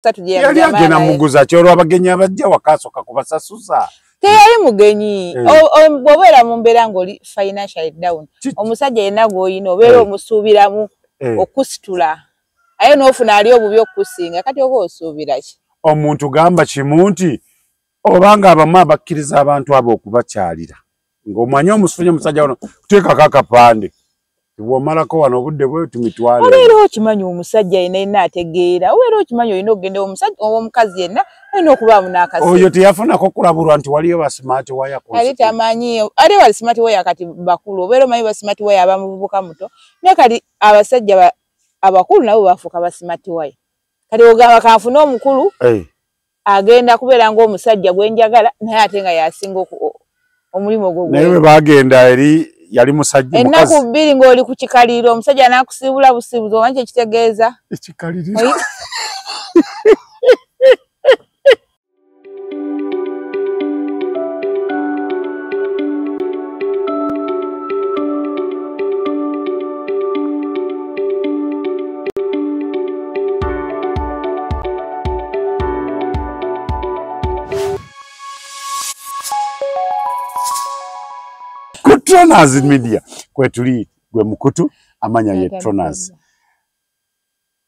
Yali agenda muguza ki olwo abagenyi abajja wakasooka kubasasuza? Teyali mugenyi. Bw'obeera mu mbeera ng'oli financially down, omusajja yenna gw'olina obeera omusuubiramu okusitula, aye n'ofuna ali obubi okusinga, kati oba osuubira ki? Omuntu gamba kimu nti obanga abamu abakkiriza abantu abo okubakyalira ng'omanyi omusunye omusajja wano kuteekako akapande bw'omalako wano obudde bwe tumitwale. Obeera okimanyi omusajja yenna yenna ategeera, obeera okimanyi olina okugenda omusajja oba omukazi yenna olina okubaamu n'akasente. Oyo teyafunako kulabulwa nti waliyo ba smart wire ku Ali tamanyi, ali wali smart wire kati bakulu, obeera omanyi ba smart wire abamuvubuka muto, naye kati abasajja abakulu nabo bafuuka ba smart wire. Kati ogamba kanfune omukulu agenda kubeera ng'omusajja gwe njagala naye ate nga y'asinga omulimu gwo. Naye bwe bagenda eri yali musajja mukazi. Ennaku bbiri ng'oli ku kikaliriro omusajja n'akusiibula busiibuzi, omanyi kye kitegeeza? Ekikaliriro. Tronas Media kwetuli gwe mukutu amanya ye Tronas.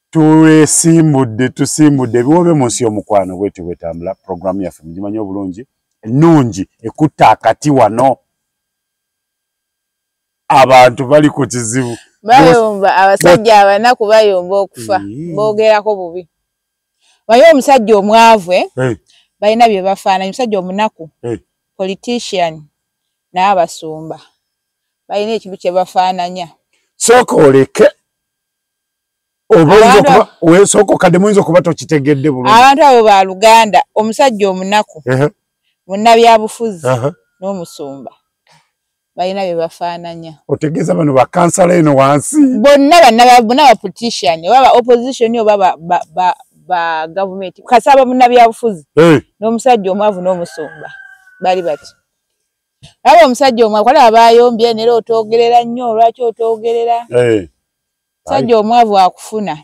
Tusimbudde tusimbudde ebiwoobe mu nsi y'omukwano bwetyo bwetambula. Programu yaffe mugimanyi obulungi ennungi ekutta akati wano. Abantu bali ku kizibu. Bayomba abasajja abanaku bayomba okufa boogerako bubi. Bayo omusajja omwavu balina bye bafaananya. Omusajja omunaku politician n'abasumba balina ekintu kye bafaananya. Sooka oleke oba sooka okadde muyinza okuba tokitegedde bulungi. Abantu abo ba Luganda, omusajja omunaku munnabyabufuzi n'omusumba balina bye bafaananya. Otegeeza bano bakansala eno wansi bonna bonna ba politician oba ba opposition oba ba gavumenti, kasaba munnabyabufuzi n'omusajja omwavu n'omusumba bali bati. Abo omusajja omwavu kale abayombye nera otwogerera nnyo, lwaki otwogerera? Omusajja omwavu akufuna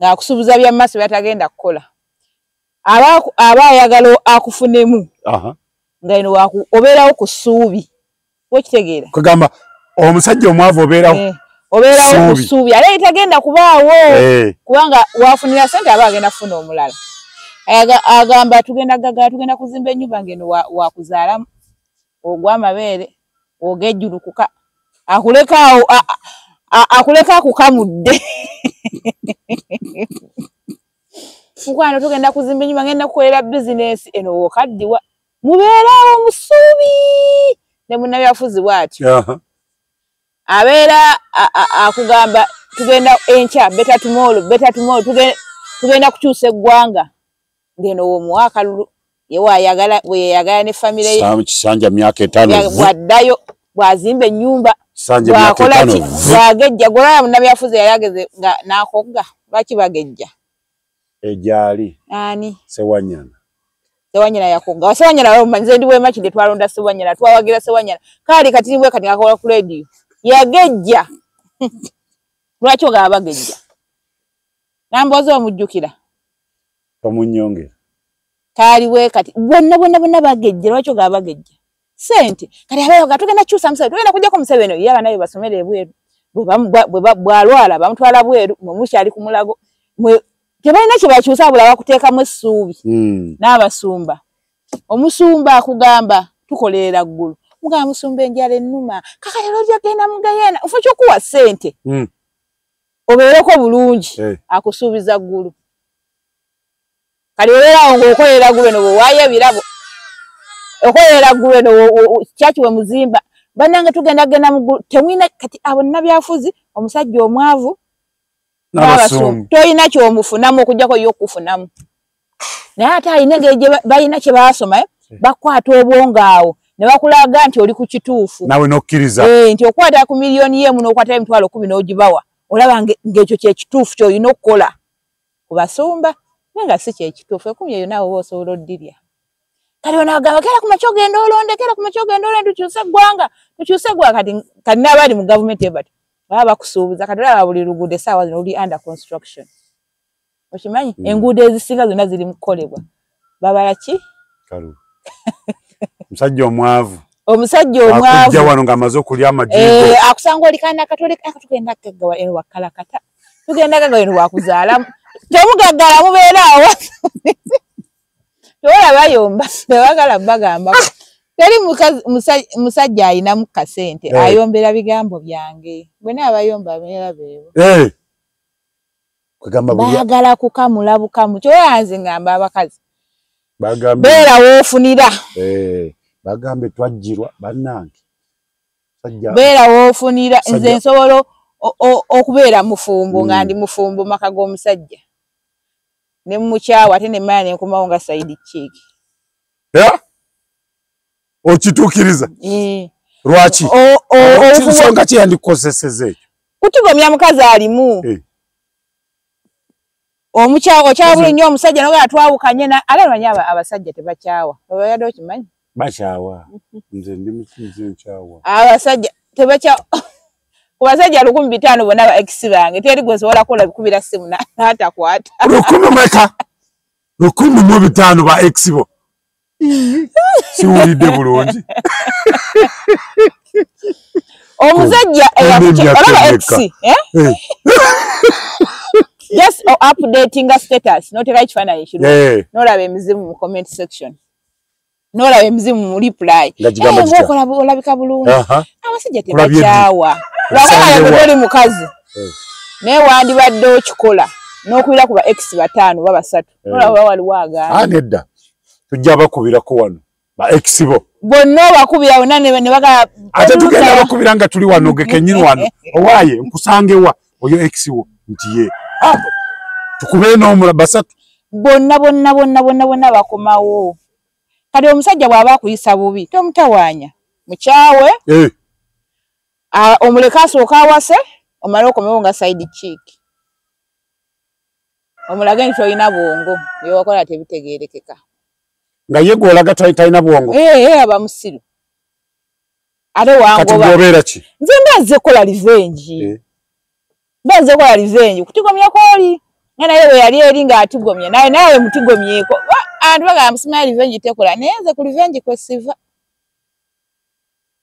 ng'akusuubuza bya maaso by'atagenda kukola, aba ayagala akufunemu nga eno obeerawo ku ssuubi. Okitegeera? Kugamba omusajja omwavu obeerawo ku ssuubi ate tagenda kubaawo kubanga waafunira ssente aba agenda kufuna omulala. Agamba tugenda gagala tugenda kuzimba ennyumba ng'eno wakuzaalamu ogw'amabeere ogejjulukuka akuleka awo akuleka akukamudde. Mukwano tugenda kuzimba ennyumba ngenda kukolera bizinensi eno w'okaddiwa mubeeraawo mu ssuubi. Ne munnabyabufuzi bw'atyo abeera akugamba tugenda enkya better tomorrow, better tomorrow, tugenda kukyusa eggwanga ng'eno w'omuwa akalulu ye waayagala bwe yeeyagala ne famire ye. Kisanja myaka etaano bw'addayo bw'azimba ennyumba bw'akola ki bw'agejja. Golaba munnabyabufuzi yali ageze nga n'akogga, lwaki bagejja? Egyali ani? Sewanyana. Sewanyana yakogga. Sewanyana nze ndi bwe Makindye twalonda Sewanyana, twawagira Sewanyana. Kaali kati bwe kati ng'akola ku leediyo yagejja. Lwaki ogamba bagejja? Nambooze omujjukira? Tomunnyongera. Kaali we kati bonna bonna bonna bagejja. Lwaki ogamba bagejja? Ssente. Kati abeera tugenda kukyusa Museveni, tugenda kuggyako Museveni. Ye abaana be basomera ebweru, bw'alwala bamutwala bweru, mwe mukyali ku Mulago. Tebalina kye bakyusa wabula bakuteekamu essuubi. N'abasumba. Omusumba akugamba tukolerera ggulu. Mugamba musumba enjala ennuma. Kakati olwo genda mu Ggeyeena, nfa ky'okuwa ssente. Obeereko bulungi, akusuubiza ggulu. Kati obeerawo ng'okolera ggulu eno bw'owaayo ebirabo, okolera ggulu eno kyaki we muzimba. Bannange tugenda genda mu ggulu, temulina kati abo nnabyabufuzi, omusajja omwavu n'abasumba tolina ky'omufunamu okuggyako ye okufunamu. Naye ate alina engeri gye balina kye baasoma, bakwata obwongo awo ne bakulaga nti oli ku kituufu. Naawe n'okkiriza. Nti okwata ku miliyoni emu n'okwata 10,000 n'ogibawa, olaba ng'ekyo kye kituufu ky'olina okukola ku basumba, naye nga si kye kituufu. 10 eyo naawe oba osobola oddirya. Kati ono agamba kera ku makya ogenda olonde, kera ku makya ogenda olonde, tukyuse eggwanga, tukyuse eggwanga. Kati n'abali mu gavumenti bati baba bakusuubuza. Kati olaba buli luguudo essaawa zino luli under construction. Okimanyi enguudo ezisinga zonna ziri mu kukolebwa. Babala ki? Kalulu. Musajja omwavu. Omusajja omwavu. Akujja wano ng'amaze okulya amajigo. Akusanga oli kaana katoleka akatugenda gaggawa eno wakalakata. Tugenda gaggawa eno wakuzaalamu. Temugaggala mubeera awo. Tewala bayomba, tebagala bagamba. Teri musajja alinamu kasente ayombera bigambo byange. Bwe abayomba beera beebo. Baagala kukamula bukamu. Kyoya nze ngamba abakazi. Beera woofunira. Bagambe twajjirwa bannange. Beera woofunira. Nze nsobola okubeera mufumbo nga ndi mufumbo maka g'omusajja. Ne mukyawa ate ne mmala ne nkomawo nga side chick. Okituukiriza? Lwaki? Nsonga ki yandikozesezza ekyo? Kutugomya mukazi alimu. Omukyawa okyawula nnyo omusajja n'ogamba twawukanye ate omanyi abasajja tebakyawa. Oba okimanyi? Bakyawa. Nze ndi nze nkyawa. Abasajja tebakyawa. Ku basajja 1500 bonna ba ex bange teri gwe nsobola kukola bikubira ssimu n'atakwata. 1000 meka? 1500 ba ex bo. Siwulidde bulungi. Omusajja olaba ex, Just updating a status, n'oteekayo ekifaananyi ekirungi, n'olaba emizimu mu comment section. N'olaba emizimu mu reply. Ng'okola olabika bulungi. Abasajja tebakyawa. Lwakuba oli mukazi. Naye wandibadde okikola n'okubira ku ba ex 5 oba 3. N'olaba waliwo agaana. Nedda. Tujja bakubirako wano. Ba ex bo. Bonna obakubira bonna ne bagala. Ate tugenda bakubira nga tuli wano ge kennyini wano. Owaaye nkusange wa oyo ex wo nti ye. Tukubire n'omulala basatu. Bonna bonna bonna bonna bonna bakomawo. Kati omusajja bw'aba akuyisa bubi tomutawaanya. Mukyawe. Omuleka asooka awase omale okomewo nga side chick. Omulage nti olina bwongo bye wakola tebitegeerekeka. Nga ye gw'olaga talina bwongo. Aba musiru. Ate wangoba. Kati gw'obeera ki? Nze mba nze kola revenge. Mba nze kola revenge. Kutigomya kwoli. Nga naye bwe yali eri ng'atigomya. Naye nawe mutigomyeko. Abantu bagamba simanyi revenge tekola. Naye nze ku revenge kwe siva.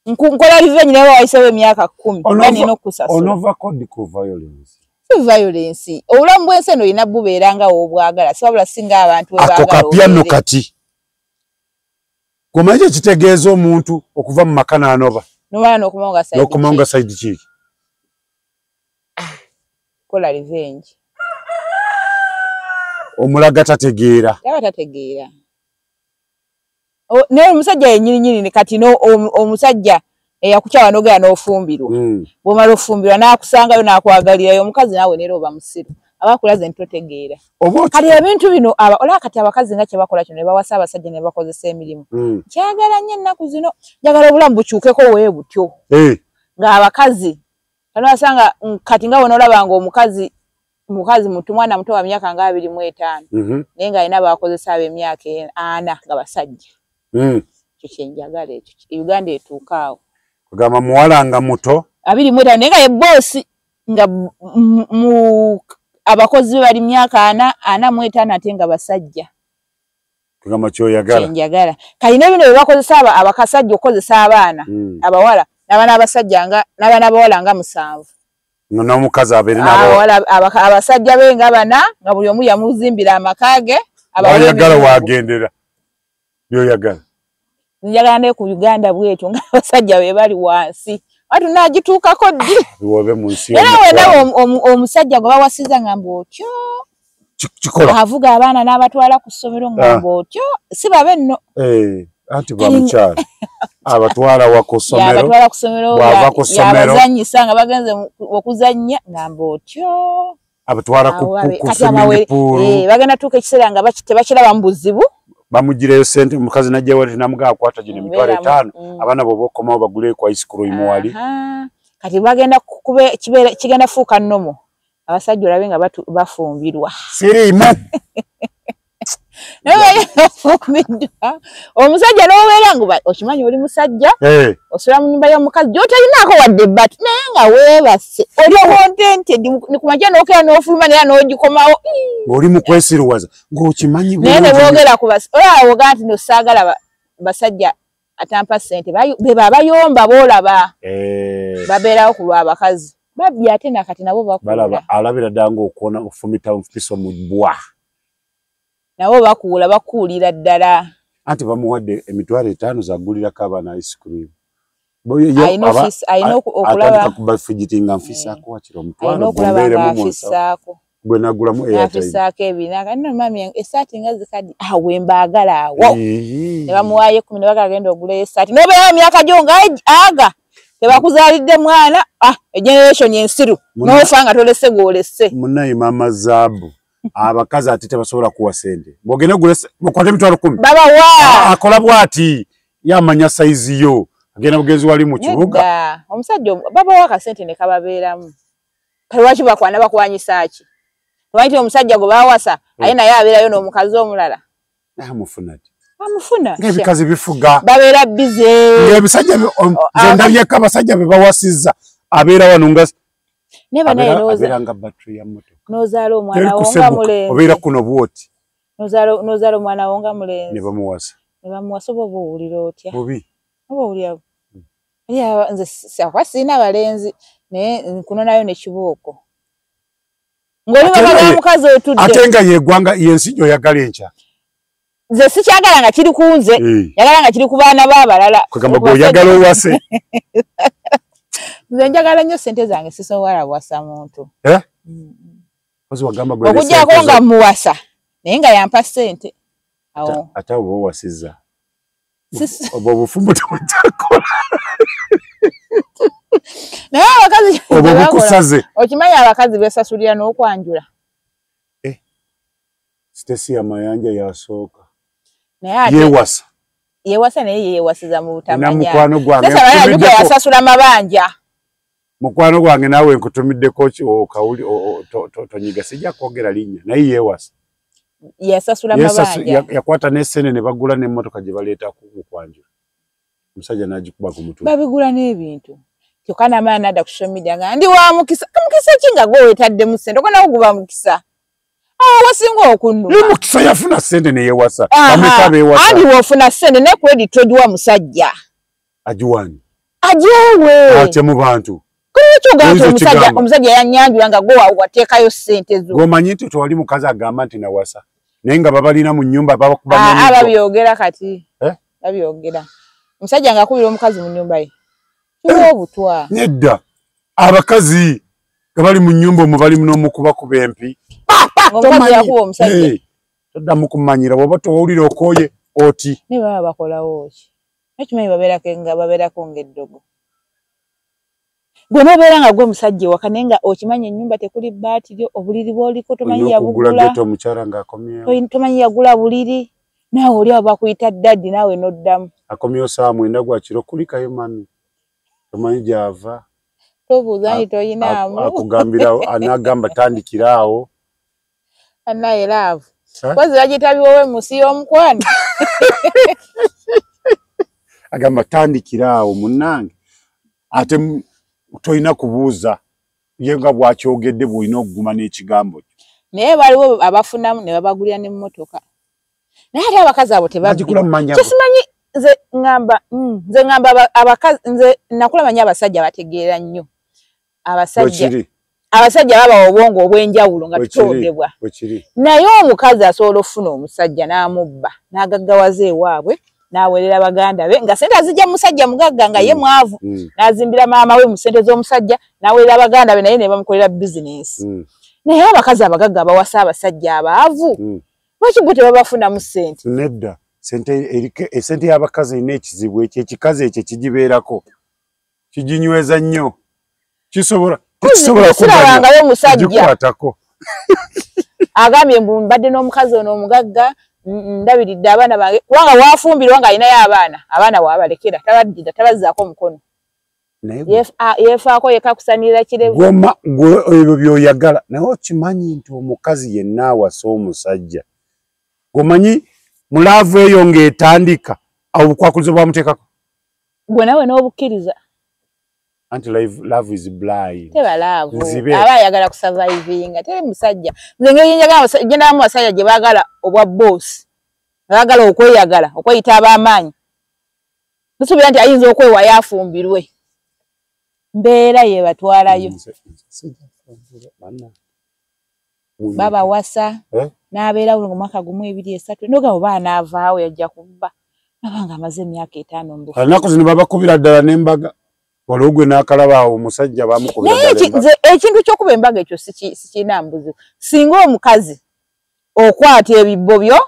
Nkola revenge naye wayiseewo emyaka 10. Nga nina okusasula. Onova kodi ku violence. Si violence. Obulamu bw'ensi eno olina bubeera nga w'obwagala. Si wabula singa abantu bwe baagala. Ako kapya nno kati. Gomanyi kitegeeza omuntu okuva mu maka n'anoba. N'omala n'okomawo nga side chick. Kola revenge. Omulaga tategeera. Yaba tategeera. Naye omusajja yennyini kati omusajja eyakukyawa n'ogenda n'ofumbirwa. Bw'omala ofumbirwa n'akusangayo n'akwagalirayo omukazi naawe neera oba musiru. Aba akulaze nti totegeera. Kati ebintu bino olaba kati abakazi nga kye bakola kino ne bawasa abasajja ne bakozesa emirimu. Nkyagala nnyo ennaku zino. Njagala obulamu bukyukeko wee butyo. Ng'abakazi onosanga kati nga bw'onoolaba ng'omukazi mukazi muto mwana muto wa myaka nga 25 naye ng'alina bakozesa ab'emyaka 40 nga basajja. Ekyo kye njagala ekyo. Uganda etuuka awo. Kugamba muwala nga muto 25 naye nga ye boosi nga abakozi be bali myaka 45 ate nga basajja. Kugamba ky'oyagala. Kye njagala. Kati ne bino bye bakozesa abakasajja okukozesa abaana abawala n'abaana abasajja nga n'abaana abawala nga 7. N'omukazi abeere n'abawala. Abasajja be nga 4 nga buli omu yamuzimbira amaka ge. Wayagala wagendera. By'oyagala. Njagala ne ku Uganda bw'etyo nga abasajja be bali wansi. Watu naagituukako ddi? Biwobe mu nsi Era wenna omusajja gwe bawasiza ngamba otyo. Kikola. Avuga abaana n'abatwala ku ssomero ngamba otyo. Si babe nno. Anti ba mukyala. Abatwala wa ku ssomero. Abatwala ku ssomero. Bw'ava ku ssomero. Yabazannyisa nga bagenze okuzannya ngamba otyo. Abatwala ku swimming pool. Bagenda tuuka ekiseera nga tebakiraba mu buzibu. Bamugireyo ssente omukazi n'ajja wali n'amugamba akwata gino 50,000 abaana bw'oba okomawo bagule ku ice cream wali. Kati bagenda kigenda fuuka nnomo. Abasajja olabe nga bafumbirwa. Siriimu. Naye ofumbiddwa omusajja n'obeera nga okimanyi oli musajja, osula mu nnyumba y'omukazi gy'otalinaako wadde ebbati, naye nga weebase oli contented, ni ku makya n'okeera n'ofuluma naye n'ogikomawo. Ng'oli mu kwesiruwaza ng'okimanyi. Naye ne boogera ku olaba ogaa nti no saagala basajja atampa ssente, be babayomba boolaba babeerawo ku lw'abakazi babbi, ate nakati nabo bakuula. Alabira ddala ng'okwona ofumita nfiso mu bbwa. Nabo bakuula, bakuulira ddala. Anti bamuwadde 50,000 zagulirako abaana ice cream. Alina okulaba kubafigitinga nfisaako wakiri 50,000 gumbeeremu mu nsawo gwe nagulamu airtime. Afisaako ebina no mami essaati nga zikaddi awo mbaagala awo ne bamuwaayo 10 ne bagala genda oguleyo essaati n'obeerayo emyaka gyo nga aga tebakuzaalidde mwana, egeneration ensiru n'ofa nga tolese gw'olese. Munnaye maama Zaabu, abakazi ate tebasobola kuwa ssente. Bw'ogenda ogule mukwate 10,000 babawa. Akola bw'ati yamanya sayizi yo, agenda bugenzi wali mu kibuga. Omusajja babawa akasente ne kababeeramu. Kale lwaki bakwana bakwanyisa ki? Lwaki omusajja gwe bawasa aye naye abeerayo n'omukazi omulala? Amufuna ati? Amufuna. Ng'ebikazi bifuga. Babeera busy. Ng'ebisajja nze ndabyeko abasajja be bawasizza abeera wano nga abeera nga battery ya mmotoka. N'ozaala omwana wo nga mulenzi. Obeera kuno bw'oti. N'ozaala omwana wo nga mulenzi. Ne bamuwasa. Ne bamuwasa oba oba owulira otya? Bubi. Oba owulira nze akuba sirina balenzi naye nkunonayo ne kibooko. Ng'oli baba mukazi otudde. Ate nga yeggwanga yensi gy'oyagala enkya. Nze sikyagala nga kiri ku nze, njagala nga kiri ku baana b'abalala. Kwegamba gw'oyagala owase. Nze njagala nnyo ssente zange, sisobola buwasa muntu. Okuggyako nga muwasa naye nga yampa ssente. Ate oba owasizza. Oba obufumbo tebujjakola. Naye abakazi oba bukusaze. Okimanyi abakazi beesasulira n'okwanjula. Stacy Amayanja yasooka. Yeewasa. Yeewasa naye yeewasiza mu butamanya. Mukwano gwange yasasula mabanja. Mukwano gwange naawe nkutumiddeko okawuli tonyiga sijja kwogera linnya naye yeewasa. Yasasula mabanja. Yakwata n'essente ne bagula n'emmotoka gye baleeta mu kwanjula. Omusajja n'agikuba ku mutwe. Babigula n'ebintu. Kyokka n'amala n'adda ku social media nga ndi wa mukisa. Mukisa ki nga gwe weetaddemu ssente? Ogwo nawo guba mukisa. Wasinga okunnuma. Mukisa yafuna ssente ne yeewasa. Bameka beewasa. Andi w'ofuna ssente ne credit togiwa musajja. Agiwani? Agiwe. Ate mu bantu. Kiki ogamba nti omusajja yanyanjula nga gwe wateekayo ssente zo. Gw'omanyi nti tewali mukazi agamba nti nawasa. Naye nga babalina mu nnyumba babakuba n'emiggo. Babyogera kati. Babyogera. Omusajja ng'akubira omukazi mu nnyumba ye. Kiwa obutwa. Nedda. Abakazi nga bali mu nnyumba omwo bali n'omukubakuba empi. Omukazi yakuba omusajja. Toddamu kumanyira bw'oba towulira okooye oti. Naye baba bakolawo ki? Nakimanyi babeerako ng'eddogo. Gwe n'obeera nga gwe musajja ewaka naye nga okimanyi ennyumba tekuli bbaati lyo, obuliri bw'oliko tomanyi yabugula. Omukyala ng'akomyewo. Tomanyi yagula buliri. Naawe oli awo bakuyita daddy naawe n'oddamu. Akomyewo ssaawa 9 gwa kiro kulikayo mami. Tomanyi gy'ava. Tobuuza nti toyinaamu. Akugambirawo anagamba tandikira awo. Annaye laavu. Kozi bagiyita biwoowe mu nsi y'omukwano. Agamba tandikira awo munnange. Ate tolina kubuuza ye nga bw'akyogedde bw'olina okuguma n'ekigambo kyo. Naye waliwo abafunamu ne babagulira n'emmotoka. Naye ate abakazi abo tebaggula. Kyesimanyi nze ŋŋamba abakazi nze nakula manyi abasajja bategeera nnyo. Abasajja babawa obwongo obw'enjawulo nga tutondebwa. Naye omukazi asobola okufuna omusajja n'amubba n'agaggawaza ewaabwe n'awerera baganda be nga ssente azijja musajja mugagga nga ye mwavu n'azimbira maama we mu ssente z'omusajja n'awerera baganda be naye ne bamukolera bizinensi. Naye abakazi abagagga bawasa abasajja abaavu. Lwaki bo tebabafunamu ssente? Nedda. Essente y'abakazi erina ekizibu ekyo ekikazi ekyo kigibeerako kiginyweza nnyo. Kisobola sirabangayo omusajja agambye mbu mbadde n'omukazi ono omugagga ndabiridde abaana bange kubanga waafumbirwa ng'alinayo abaana, abaana waabalekera tabaddira tabazzaako mukono. Yeefaako yekka kusanirira kirevu. Goma ebyo by'oyagala naye okimanyi nti omukazi yenna awasa omusajja gomanyi Mu love eyo ng'etandika obukwakulizo bwamuteekako. Gwe nawe n'obukkiriza. Anti love is blind. Teba love. Aba ayagala kusurvivinga. Teri musajja. Nze ngeri njagala gyendamu abasajja gye baagala obwa boss. Baagala okweyagala, okweyita ab'amaanyi. Nsuubira nti ayinza okwewayo afumbirwe. Mbeera ye batwalayo. Babawasa n'abeera buno omwaka 1 2 3 n'ogamba oba anaavaawo yajja kubba. Nabanga amaze emyaka 5 mbufu. Ennaku zino babakubira ddala n'embaga. Waliwo gwe n'akalaba awo omusajja bamukubira ddala embaga. Ekintu ky'okuba embaga ekyo sikirina mbuzi. Singa omukazi okwata ebibbo byo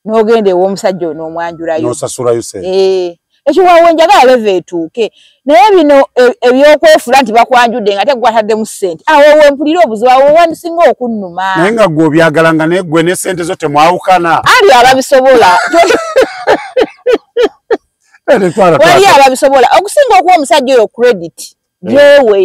n'ogenda ew'omusajja n'omwanjulayo. N'osasulayo ssente. Ekyo waawe njagala leve etuuke. Naye bino ebyokwefula nti bakwanjudde nga ate gwataddemu ssente. Awo wempulira obuzibu, awo wandisinga okunnuma. Naye nga gwe obyagala nga naye gwe ne ssente zo temwawukana. Ali ababisobola. Wali ababisobola. Okusinga okuwa omusajja oyo credit gyewe.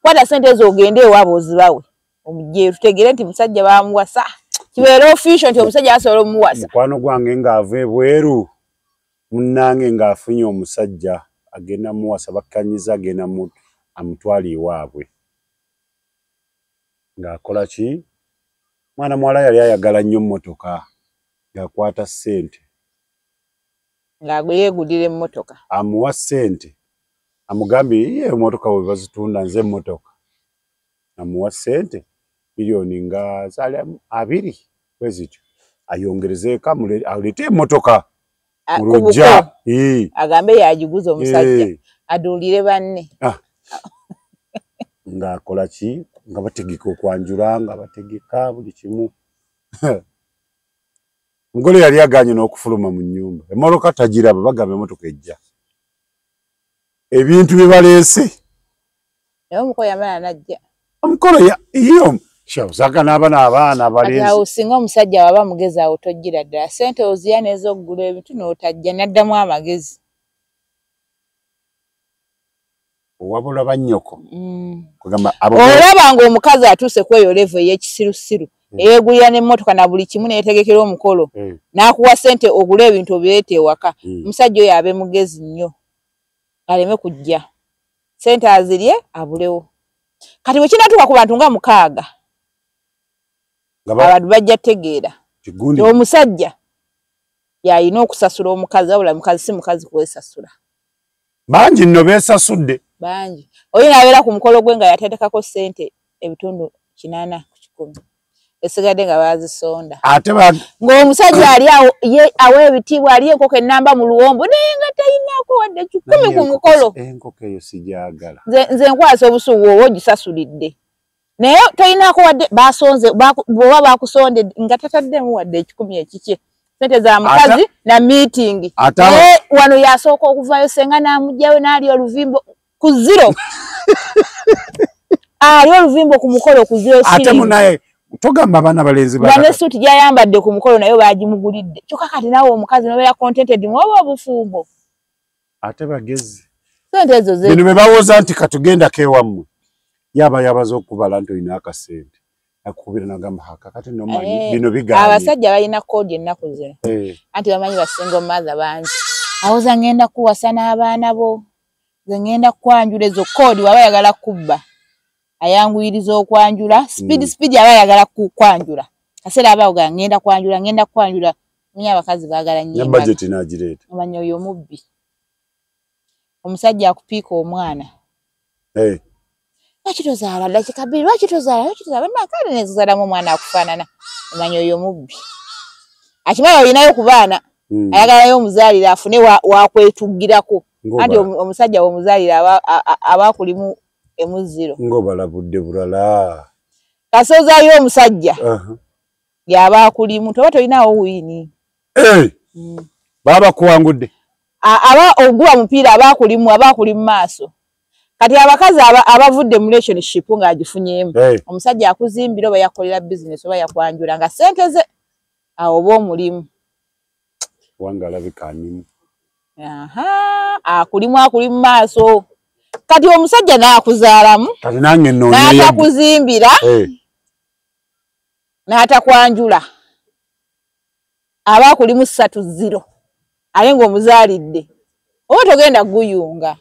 Kwata ssente ezo ogende ewaabwe ozibawe. Omugye tutegeere nti musajja bamuwasa. Kibeere official nti omusajja asobola omuwasa. Mukwano gwange ng'ava ebweru. Munnange ng'afunye omusajja agenda muwasa bakkanyiza agenda amutwala ewaabwe. Ng'akola ki? Mwana muwala yali ayagala nnyo mmotoka ng'akwata ssente. Nga yeegulira emmotoka. Amuwa ssente. Amugambye ye emmotoka bwe bazitunda nze emmotoka. Amuwa ssente milioni nga zaali 2 bwe zityo. Ayongerezeeko aleete emmotoka. Mulujja. Agambe yagiguza omusajja aduulire banne. Ng'akola ki? Nga bategeka okwanjula, nga bategeka buli kimu. Omugole yali agaanye n'okufuluma mu nnyumba. Emmotoka tagiraba, bagamba emmotoka ejja. Ebintu bye baleese. Naye omukolo yamala n'ajja. Omukolo yo osanga n'abaana abaana abalenzi. Kati awo singa omusajja waba mugezi awo tojjira ddala. Ssente oziya n'ez'okugula ebintu n'otajja n'addamu amagezi. Owabula bannyoko. Olaba ng'omukazi atuuse ku eyo level ey'ekisirusiru. Eyeegulira n'emmotoka na buli kimu neyetegekera omukolo. N'akuwa ssente ogule ebintu obireete ewaka. Omusajja oyo abe mugezi nnyo. Aleme kujja. Ssente azirye abulewo. Kati bwe kinatuuka ku bantu nga 6. Abantu bajja tegeera. Omusajja yalina okusasula omukazi wabula mukazi si mukazi kwesasula. Bangi nno beesasudde. Bangi. Oyo n'abeera ku mukolo gwe nga yateekako ssente ebitundu 8 ku 100. Esigadde nga baazisonda. Ate ng'omusajja ali awo ye awa ebitiibwa ali enkoko ennamba mu luwombo naye nga tayinaako wadde 10 ku mukolo. Enkoko eyo sigyagala. Nze nkwasa obusungu oba ogisasulidde. Naye toyinaako wadde basonze bw'oba bakusondedde nga tataddemu wadde 100 ekikye. Ssente za mukazi na meeting. Naye wano yasooka okuvaayo ssenga n'amuggyayo n'alya oluvimbo ku 0. Alya oluvimbo ku mukolo ku 0 Ate munaye togamba abaana balenzi nga ne suuti gy'ayambadde ku mukolo nayo baagimugulidde. Kyokka kati naawe omukazi n'obeera contented muoba obufumbo. Ate bagezi. Ssente ezo ze. Bino bye bawoza nti katugendako ewammwe. Yaba yabaza okubala nti olina akasente. Akukubira n'agamba haka kati n'omanyi bino bigaanye. Abasajja balina koodi ennaku zino. Anti bamanyi ba single mother bangi. Awoza ngenda kuwasa n'abaana bo. Nze ngenda kukwanjula ezo koodi waba ayagala kubba. Ayanguyiriza okwanjula. Speed aba ayagala kukwanjula. Kaseera aba agamba ngenda kwanjula, ngenda kwanjula. Munye abakazi baagala nnyo Ne budget n'agireeta. Omanyi oyo mubbi. Omusajja akupiika omwana. Lwaki tozaala ddakiika 2? Lwaki tozaala? Lwaki tozaala? Bannange nezizaalamu omwana akufaanana. Omanyi oyo mubbi. Akimanyi olinayo ku baana. Ayagalayo omuzaalire afune wakwetugirako. Anti omusajja w'omuzaalire aba akulimu emuziro. Ng'obalabudde bulala. Kasozaayo omusajja. Yaba akulimu toba tolinaawo wiini. Baba kuwangudde. Aba oguwa mupiira aba akulimu aba akuli mu maaso. Kati abakazi abavudde mu relationship ng'agifunyeemu. Omusajja akuzimbira oba yakolera business oba yakwanjula nga ssente ze awo oba omulimu. Wange alabika anyimu. Akulimu akuli mu maaso. Kati omusajja n'akuzaalamu. Kati nange nnoonyeeyo. N'atakuzimbira. N'atakwanjula. Aba kulimu 3-0 aye ng'omuzaalidde oba togenda guyunga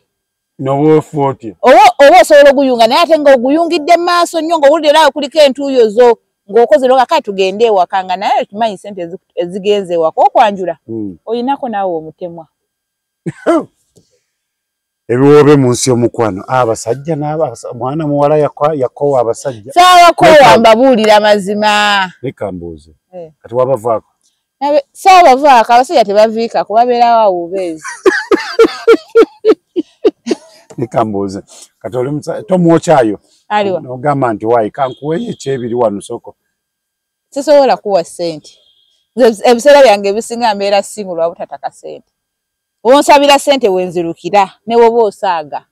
nowofuoti oba osobola oguyunga naye ate ng'oguyungidde maaso nnyo ng'owulire naawe kuliko entuuyo zo ng'okoze noga kale tugende ewaka nga naye okimanyi sente ezigenze ewaka okwanjula oyinako naawe omutemwa. Ebiwoobe mu nsi omukwano abasajja mwana muwala yakowa abasajja saabakowa mbabuulira mazima. Leka mbuuze kati wabavaako? Saabavaako, abasajja tebaviika kubabeerawo awo bubeezi. Leka mbuuze kati oli tomwokyayo nogamba nti waayi kankuweeyo ekyebiri wano soko. Sisobola kuwa ssente, ebiseera byange ebisinga mbeera singo lwa butataka ssente. Onsabira ssente wenzirukira ne woba osaaga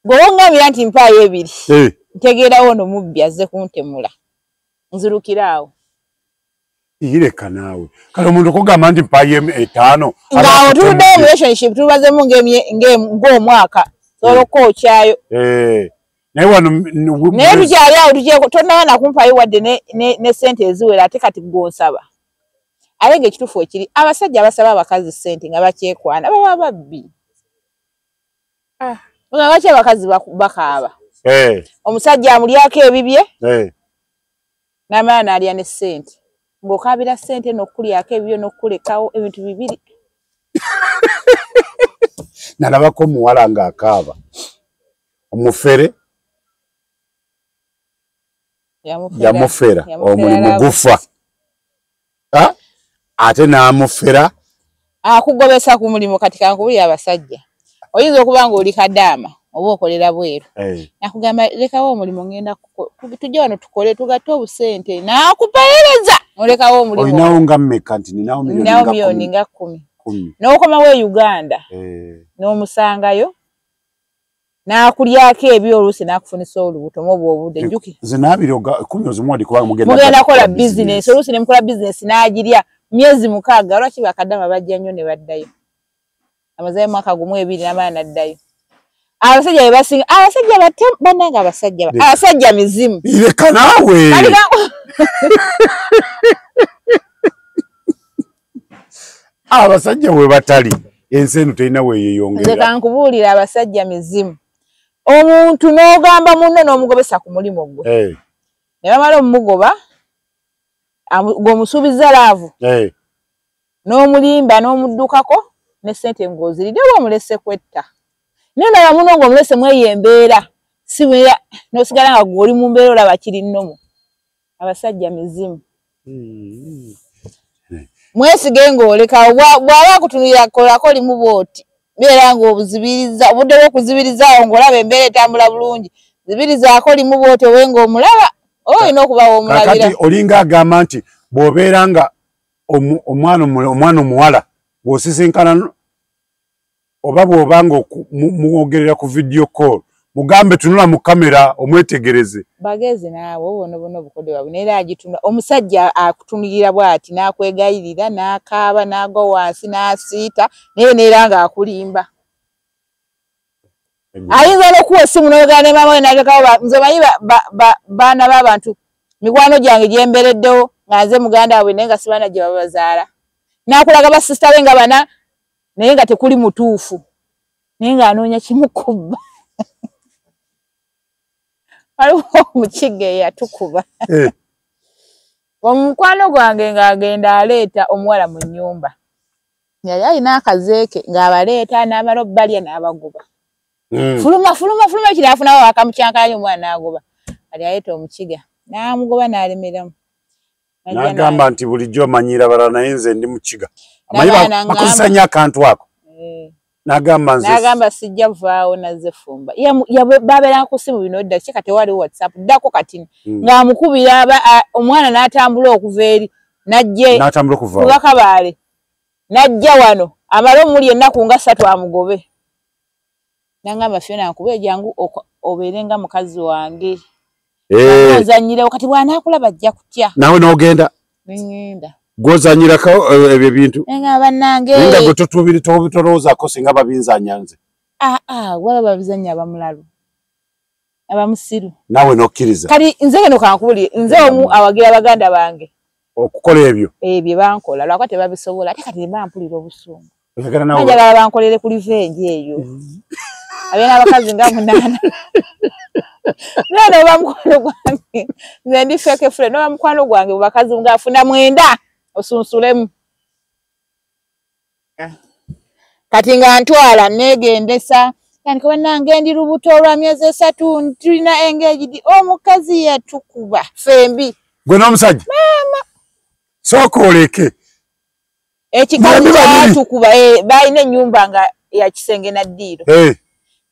ng'owongambira nti mpaayo ebiri ntegeerawo ono mubbi azze kuntemula nzirukira awo. Ireka naawe kale omuntu okugamba nti mpaayo 5 ng'awo tuluddeyo mu relationship tubazemu ng'omwaka sobola okukwookyayo naye wano naye tukyali awo tukyeko tonnaba nakumpaayo wadde ne ssente eziwera ate kati gw'onsaba. Ate ng'ekituufu ekiri abasajja abasaba abakazi ssente nga bakyekwana baba babbi. Nga lwaki abakazi bakaaba? Omusajja amulyako ebibye n'amala n'alya ne ssente ng'okaabira ssente n'okulyako ebibyo n'okulekawo ebintu bibiri. Nalabako omuwala ng'akaaba omufere yamufera omulimu gufa ate n'amufera akugobesa ku mulimu. Kati kankubulira abasajja oyinza okuba ng'oli kadaama oba okolera bweru nakugamba lekawo omulimu ngenda tujja wano tukole tugatte obusente n'akupeereza olekawo omulimu. Olinawo nga mmeka? Nti ninawo miliyoni nga 10 n'okomawo e Uganda n'omusangayo n'akulyako ebyo oluusi n'akufunisa olubuto mu obwo obudde. Jjukira nze n'abiri 10 ozimuwadde kubanga mugenda kukola bizinesi oluusi ne mukola bizinesi n'agirya myezi 6. Lwaki bakadama bajja nnyo ne baddayo amazayo mwaka 1 2 n'amala n'addayo. Abasajja be basinga abasajja batte bannange abasajja abasajja mizimu. Ireka naawe abasajja we batali ensi eno terina weeyeyongera. Nze kankubuulira abasajja mizimu. Omuntu n'ogamba munno n'omugobesa ku mulimu gwe ne bamala omumugoba ng'omusuubiza laavu n'omulimba n'omuddukako ne ssente ng'oziridde oba omulese kwetta. Naye ndaba munno ng'omulese mweyo embeera si bwera n'osigala nga gw'oli mu mbeera olaba kiri nnomo. Abasajja mizimu. Mwesige ng'olekawo bw'aba akutunulira kolako limu bw'oti beera ng'obuzibiriza obudde bw'okuzibirizaawo ng'olaba embeera etambula bulungi zibirizaako limu bw'oti obe ng'omulaba oba olina okubawo omulabira. Kakati olinga agamba nti bw'obeera nga omwana omuwala bw'osisinkana oba bw'oba nga mwogerera ku video call mugambe tunula mu kamera omwetegereze. Bagezi naawe obona obukodde bwabwe naye era agitunula omusajja akutunulira bw'ati n'akwegayirira n'akaaba n'agwa wansi n'asiita naye neera ng'akulimba. Ayinza n'okuwa essimu n'oyogera ne maama we n'alekawo. Nze manyi baana b'abantu mikwano gyange gyembereddewo nga nze muganda waabwe naye nga si baana gye babazaala. N'akulaga basisita be nga bana naye nga tekuli mutuufu naye ng'anoonya kimukubba. Waliwo omukiga eyatukuba omukwano gwange ng'agenda aleeta omuwala mu nnyumba yali alina akazeeke ng'abaleeta n'amala obbalya n'abagoba. Fuluma fuluma fuluma kiri afunawo akamukyankalanya omwana n'agoba. Kati aleeta omukiga n'amugoba n'alemeramu. N'agamba nti bulijjo omanyira balala naye nze ndi mukiga. Amanyi bakozesa nnyo akantu ako. N'agamba nze n'agamba sijja vaawo nazze fumba. Babeera ku ssimu bino dda ki kati waliwo WhatsApp ddako kati ng'amukubira omwana n'atambula okuva eri n'ajja n'atambula okuva kuva Kabaale n'ajja wano amale omuli ennaku nga 3 amugobe. N'angamba Fiona nkube jangu obeere nga mukazi wange. Ozanyirewo kati bw'anaakulaba ajja kutya. Naawe n'ogenda? Ngenda. Gw'ozanyirako ebyo bintu? Nga bannange. Nga gwe totuubiri tolowoozaako singa babinzanya nze. Waba babizannya abamulalu. Abamusiru. Naawe n'okkiriza. Kati nze kano kankubuulire nze omu awagira baganda bange. Okukola ebyo. Ebyo bankola lwako tebabisobola ate kati bampulira obusungu. Njagala bankolere ku revenge eyo. Abeera abakazi nga 8. Nno oba mukwano gwange nze ndi fake friend oba mukwano gwange bakazi ng'afuna 9 osunsulemu. Kati nga ntwala neegendesa yani bannange ndi lubuto olwa myezi 3 tulina engaged omukazi yatukuba fembi. Gwe n'omusajja? Maama. Sooka oleke. Ekikazi kyatukuba balina ennyumba nga ya kisenge na ddiiro.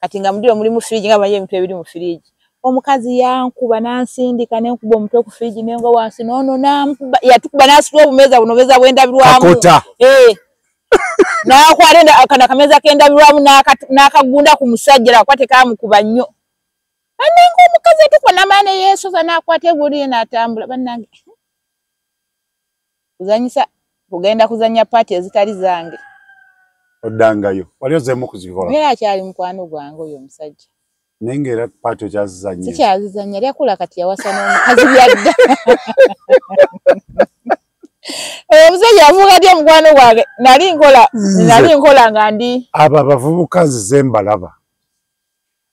Kati nga mu ddiiro mulimu firiji nga bamanyi ebintu ebiri mu firiji. Omukazi yankuba n'ansindika ne nkuba omutwe ku firiji ne ngwa wansi n'ono n'ankuba yatukuba n'asitula obumeeza buno obumeeza bw'endabirwamu. Kakota. N'akwata kano akameeza k'endabirwamu n'akagunda ku musajja lwakuba tekaamukuba nnyo. Bannange omukazi yatukuba n'amala ne yeesoza n'akwata eggulu lye n'atambula bannange. Kuzannyisa kugenda kuzannya paati ezitali zange. Oddangayo wali ozzeemu okuzikola? Era akyali mukwano gwange oyo omusajja. Naye ng'era paati okyazizannya? Sikyazizannya yali akula kati yawasa n'omukazi byadda. Omusajja yafuuka atya mukwano gwange? Nali nkola nga ndi. Abo abavubuka nzize mbalaba.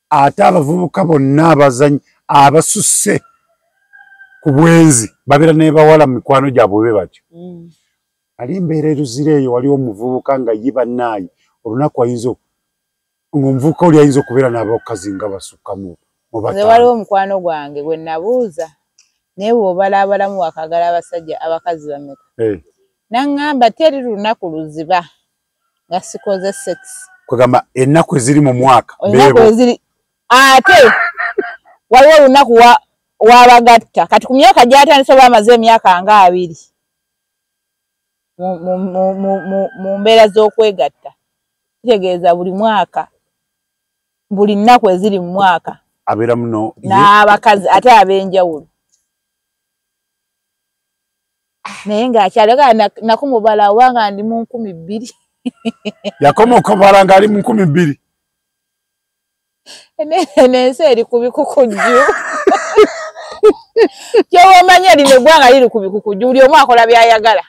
Ate abavubuka bonna abazannyi abasusse ku bwenzi babeera ne bawala mu mikwano gyabwe bwe batyo. Ali mbeera eruzira eyo waliwo omuvubuka nga ye bannaaye olunaku ayinza ng'omuvubuka oli ayinza okubeera n'abakazi nga basukka mu Nze waliwo omukwano gwange gwe nabuuza naye bw'obalaabalamu wakagala abasajja abakazi bameka. N'aŋŋamba teri lunaku luziba nga sikoze sex. Kwegamba ennaku eziri mu mwaka. Ennaku eziri ate waliwo olunaku wabagatta kati ku myaka gy'atandise oba amaze emyaka nga 2. Mu mbeera z'okwegatta kitegeeza buli mwaka buli nnaku eziri mu mwaka abeera muno n'abakazi ate ab'enjawulo naye ng'akyali nakumubala oba nga ndi mu 2000. Yakoma okubala ng'ali mu 2000. Ensi eri ku bikukujju. Ky'omanyi lino eggwanga liri ku bikukujju buli omu akola by'ayagala.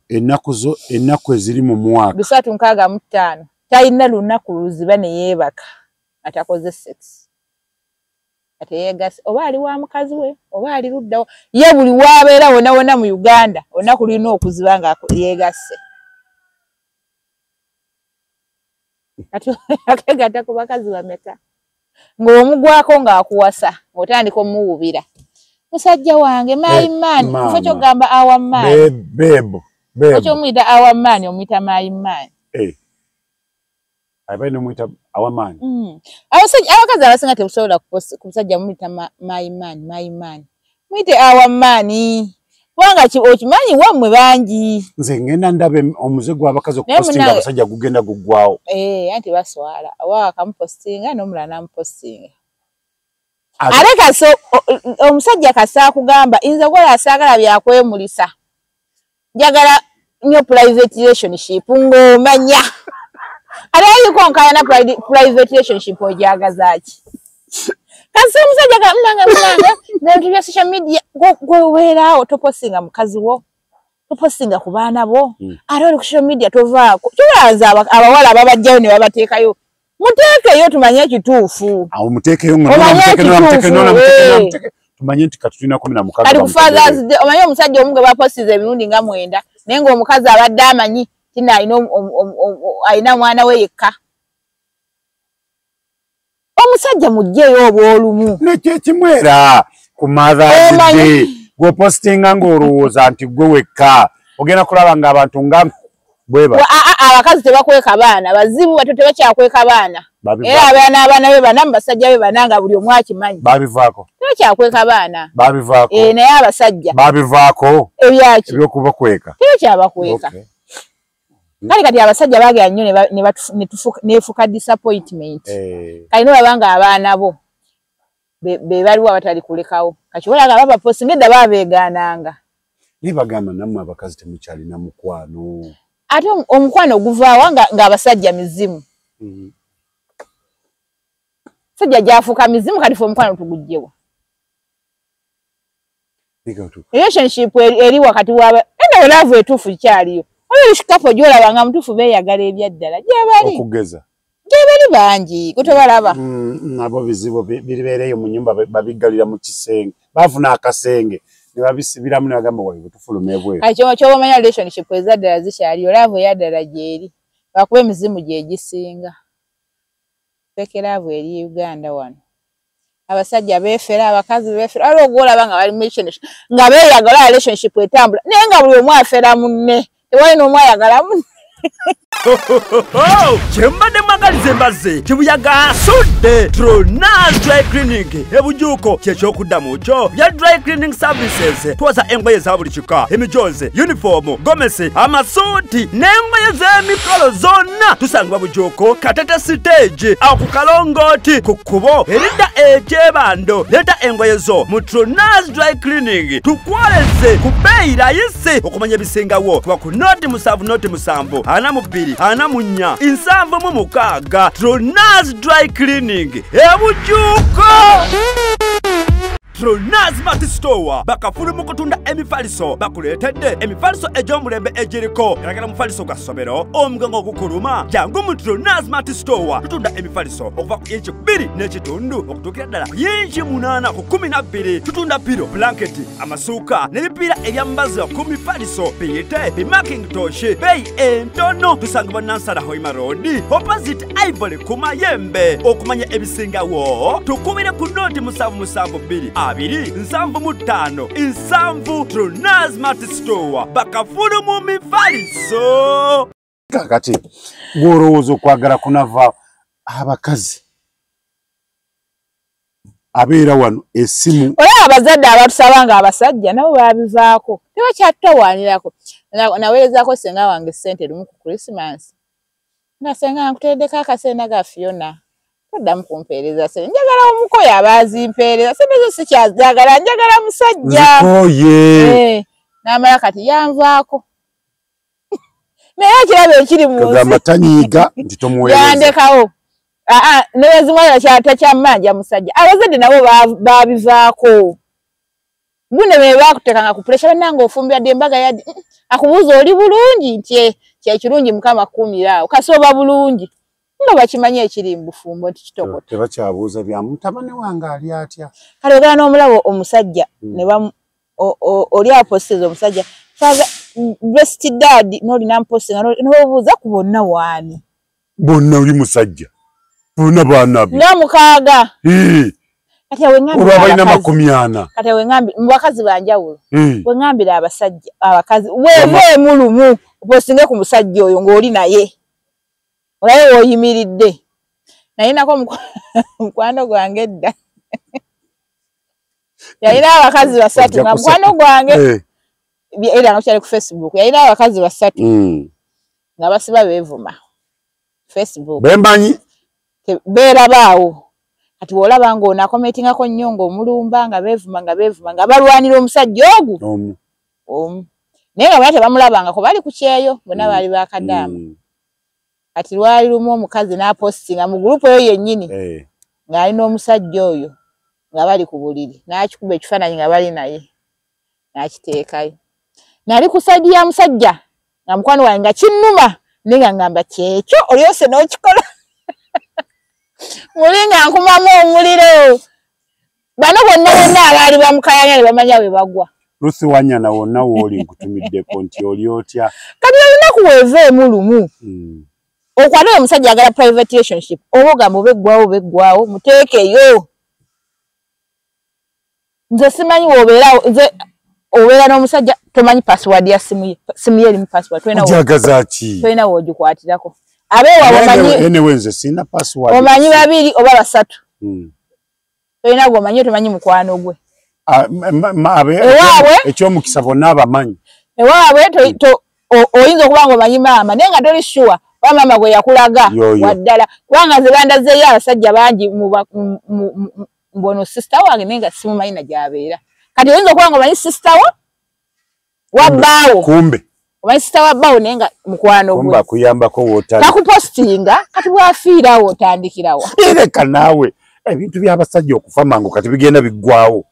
Ennaku eziri mu mwaka 365 talina lunaku luziba ne yeebaka atakoze sex. Ate yeegase oba ali wa mukazi we oba ali luddawo ye buli waabeera wonna wonna mu Uganda olunaku lulina okuziba nga yeegase. Kati akeegatta ku bakazi bameka ng'omugwako ng'akuwasa ng'otandika omuwubira. Musajja wange my man kifo ky'ogamba our man. Bebo. Kifo ky'omuyita our man omuyita my man. Abaye n'omuyita our man. Abakazi abasinga tebusobola ku musajja muyita my man my man. Muyite our man. Kubanga okimanyi wammwe bangi. Nze ngenda ndaba omuze gw'abakazi okupostinga abasajja gugenda guggwawo. Anti baswala. Oba akamupostinga n'omulala n'amupostinga. Ate kaso omusajja kasa akugamba nze gwala saagala byakwemulisa. Njagala nnyo private relationship ng'omanya. Ate ayiko nkayana private relationship ogyagaza ki? Kasi omusajja ga munange n'ebintu bya social media gwe weeraawo topostinga mukazi wo topostinga ku baana bo ate oli ku social media tovaako. Kyolanza abawala ababajjayo ne babateekayo. Muteekeyo tumanye ekituufu. Awo muteekeyo nga tumanye nti kati tulina 16. Kati ku Father's Day omanyi omusajja omu gwe bapostinze emirundi nga 9 naye ng'omukazi abadde amanyi tina alina mwana we yekka. Omusajja muggyeyo obw'olumu. Nekyo ekimwera ku Mother's Day gw'opostinga ng'olowooza nti gwe wekka ogenda kulaba ng'abantu nga bweba. Abakazi tebakweka baana bazibu bato tebakyakweka baana. Era abeera n'abaana be bana mu basajja be bana nga buli omu akimanyi. Babivaako. Tebakyakweka baana. Babivaako. Naye abasajja. Babivaako. Ebyaki? Ebyokubakweka. Tebakyabakweka. Kale kati abasajja baagala nnyo nefuka disappointment. Kale n'olaba nga abaana bo be baliwo abatali kulekawo. Kati olaba nga babapostinga edda babeegaananga. Naye bagamba nammwe abakazi temukyalina mukwano. Ate omukwano oguvaawa ng'abasajja mizimu. Sajja gyafuuka mizimu kati ffe omukwano tuguggyewa. Relationship eri wakati wa Ate love etuufu kyaliyo. Waliwo ekikapo gy'olaba nga mutuufu beeyagala ebyaddala gyebali. Okugeza. Gyebali bangi, gwe tobalaba. Nabo bizibu biribeereyo mu nnyumba babiggalira mu kisenge. Bafuna akasenge ne babisibiramu ne bagamba wabwe tufuluma ebweru. Kati ky'oba omanya relationship ezaddala zikyaliyo, love eyaddala gy'eri. Lwakuba emizimu gye gisinga. Fake love eri Uganda wano. Abasajja beefera, abakazi beefera, waliwo gw'olaba nga bali mu relationship nga beeyagala relationship etambula naye nga buli omu afera munne, tewali n'omu ayagala munne. Kyembadde mwagaliza embazzi kibuyaga asudde Tronas Dry Cleaning ebujuuko kyekyokuddamu kyo bya Dry Cleaning Services. Twoza engoye za buli kika, emijoozi, yunifoomu, gomesi, amasuuti n'engoye z'emikolo zonna. Tusangibwa Bujuuko Katete stage awo ku kalongooti ku kkubo eridda ekyebando. Leeta engoye zo mu Tronas Dry Cleaning tukwoleze ku bbeeyi layisi. Okumanya ebisingawo kuba ku 070 07 44 76 Tronas Dry Cleaning ebujuuko. Tronas Mart Store bakafulu mu kutunda emifaliso, bakuleetedde emifaliso egy'omulembe egiriko galagala mufaliso gwa ssomero omugongo ogukuluma. Jangu mu Tronas Mart Store tutunda emifaliso okuva ku inchi 2.5 okutuukira ddala ku inchi 8 ku 12. Tutunda piro, blanketi, amasuuka n'ebipiira ebyambazibwa ku mifaliso biyite bimakintosh beeyi entono. Tusangibwa Nansana Hoima Road opposite Ivory ku Mayembe. Okumanya ebisingawo tukubire ku 077 2 75 7 Tronas Mart Store bakafulu mu mifaliso. Kakati gw'olowooza okwagala kunava abakazi abeera wano essimu. Olaba abazadde abatusaba nga abasajja nabo babivaako, tebakyatutawaanirako. Naweerezaako ssenga wange ssente lumu ku Christmas, nga ssenga nkuteereddeko akasente ga Fiona, toddamu kumpeereza ssente, njagala omukoyo aba azimpeereza ssente zo sikyazaagala, njagala musajja. Nzikooye. N'amala kati yanvaako. Naye ekirabo ekiri mu nsi. Kagamba tanyiiga nti tomuweereza. Yandekawo. Newezimuwala takyamanja musajja. Abazadde nabo babivaako. Mbune be bakuteekanga ku pressure bannange ofumbira ddi embaga yaddi. Akubuuza oli bulungi nti kyekirungi Mukama akukuumira awo. Kasooba bulungi. Nga bakimanyi ekiri mu bufumbo nti kitokota. Tebakyabuuza bya mutabani wange ali atya. Kale ogala n'omulabo omusajja ne oli apostinze omusajja father best dad n'olina mpostinga n'obuuza ku bonna waani. Bonna oli musajja. Bonna baana be. Nga mukaaga. Kati awo Olwo abalina 40. Kati awo mu bakazi ba njawulo. Weŋŋambira abasajja abakazi weeveemu lumu opostinge ku musajja oyo ng'oli naye. Olabe w'oyimiridde. Naye nako mukwano gwange edda. Yalina abakazi basatu nga mukwano gwange era nga kyali ku Facebook. Yalina abakazi basatu nga basiba beevuma Facebook. Bembanyi beerabaawo. Kati bw'olaba ng'ono akometingako nnyo ng'omulumba nga beevuma nga beevuma nga balwanira omusajja ogwo omu. Naye nga bonna tebamulabangako bali ku kyeyo bonna baali bakadaama. Kati lwali lumu omukazi n'apostinga mu gurupu eyo yennyini ng'alina omusajja oyo nga bali ku buliri n'akikuba ekifaananyi nga bali naye n'akiteekayo. Nali ku sayidi ya musajja nga mukwano wange nga kinnuma naye nga ngamba kyekyo olyose n'okikola. Muli nga nkumamu omuliro. Bano bonna bonna abaali bamukayanya ne bamanya we bagwa. Ruth Wanyana wonna w'oli nkutumiddeko nti oli otya. Kati olunaku weeveemu lumu. Okwata oyo omusajja ayagala private relationship oba ogamba oba eggwawo oba eggwawo muteekeyo. Nze simanyi w'obeera nze obeera n'omusajja tomanyi password ya simu ye, simu ye erimu password Ojagaza ki? Tolina w'ogikwatirako. Abeewaabwe omanyi Anyway nze sirina password. Omanyi babiri oba basatu. Tolina gw'omanyi tomanyi mukwano gwe. Ewaabwe ekyomukisa bonna abamanyi. Ewaabwe oyinza okuba ng'omanyi maama naye nga toli sure oba maama gwe yakulaga waddala kubanga nze bandazeeyo abasajja bangi mbono sister wange naye nga simumanyi na gy'abeera. Kati oyinza okuba ng'omanyi sister wo wa bbaawo. Kumbe. Omanyi sister wa bbaawo naye nga mukwano gwe. Kumbe akuyambako w'otali. Kakupostinga kati bw'afiirawo otandikirawo. Ereka naawe ebintu by'abasajja okufa mangu kati bigenda biggwawo.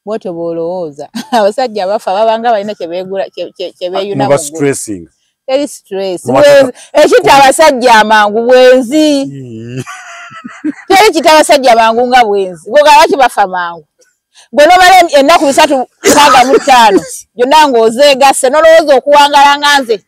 Bwotyo bw'olowooza. Abasajja abafa babanga balina kye beegula, kye beeyuna. Muba stressing. Teri stress. Ekita abasajja amangu bwenzi. Teri kita abasajja amangu nga bwenzi. Gwe lwaki bafa mangu? Gwe n'omala ennaku 3 6 5 gyonna ng'ozeegasse n'olowooza okuwangala nga nze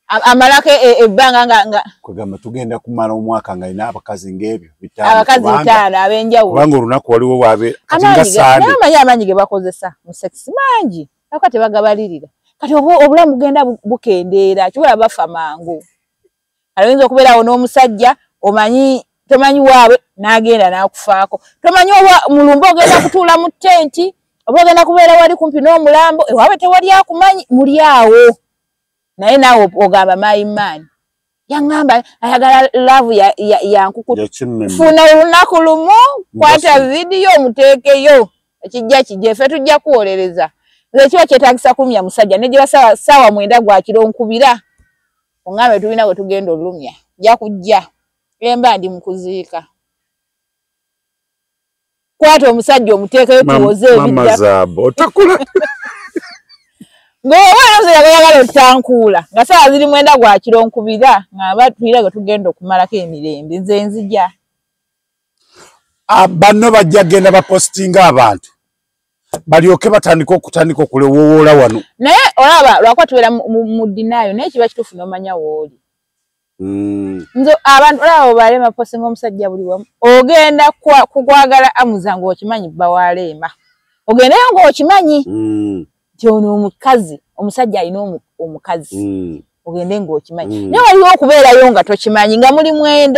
amalako ebbanga nga kwegamba tugenda kumala omwaka nga alina abakazi ng'ebyo bitaano. Abakazi 5 ab'enjawulo. Kubanga olunaku waliwo wabe kati nga Sande. Naye omanyi amaanyi ge bakozesa mu sex mangi, lwaki tebagabalirira? Kati obulamu bugenda bukendeera, kibula bafa mangu. Ayinza okubeerawo n'omusajja omanyi tomanyi waabwe n'agenda n'akufaako. Tomanyi oba mulumba ogenda kutuula mu tenti oba ogenda kubeera wali kumpi n'omulambo, ewaabwe tewali akumanyi, muli awo. Naye naawe ogamba my man yaŋŋamba ayagala love ya nkukutu. Funa olunaku lumu, kwata vidiyo omuteekeyo, ekijja kijje, ffe tujja kuwolereza. Nze kiba kyetaagisa kulumya musajja, ne gye ssaawa 9 gwa kiro nkubira oŋŋambe tulina we tugenda olumya, nja kujja emba ndi mu kuziika. Kwata omusajja omuteekeyo tuwoze ebidda. Mama Zaabu otakula. Ng'oba omusajja gw'oyagala otankuula nga ssaawa ziri 9 gwa kiro nkubira ng'aba tuyira we tugenda okumalako emirembe, nze nzija. Banno bajja genda bapositinga abantu balyoke batandike okutandika okulewoola wano. Naye olaba lwakuba tubeera mu denial, naye kiba kituufu n'omanya w'oli. Nze abantu olaba baleema postinga omusajja buli wamu, ogenda kukwagala Amuza ng'okimanyi bba wa Leema, ogendeyo ng'okimanyi nti ono omukazi, omusajja alina omukazi, ogende ng'okimanyi. Naye waliwo okubeerayo nga tokimanyi, nga muli 9.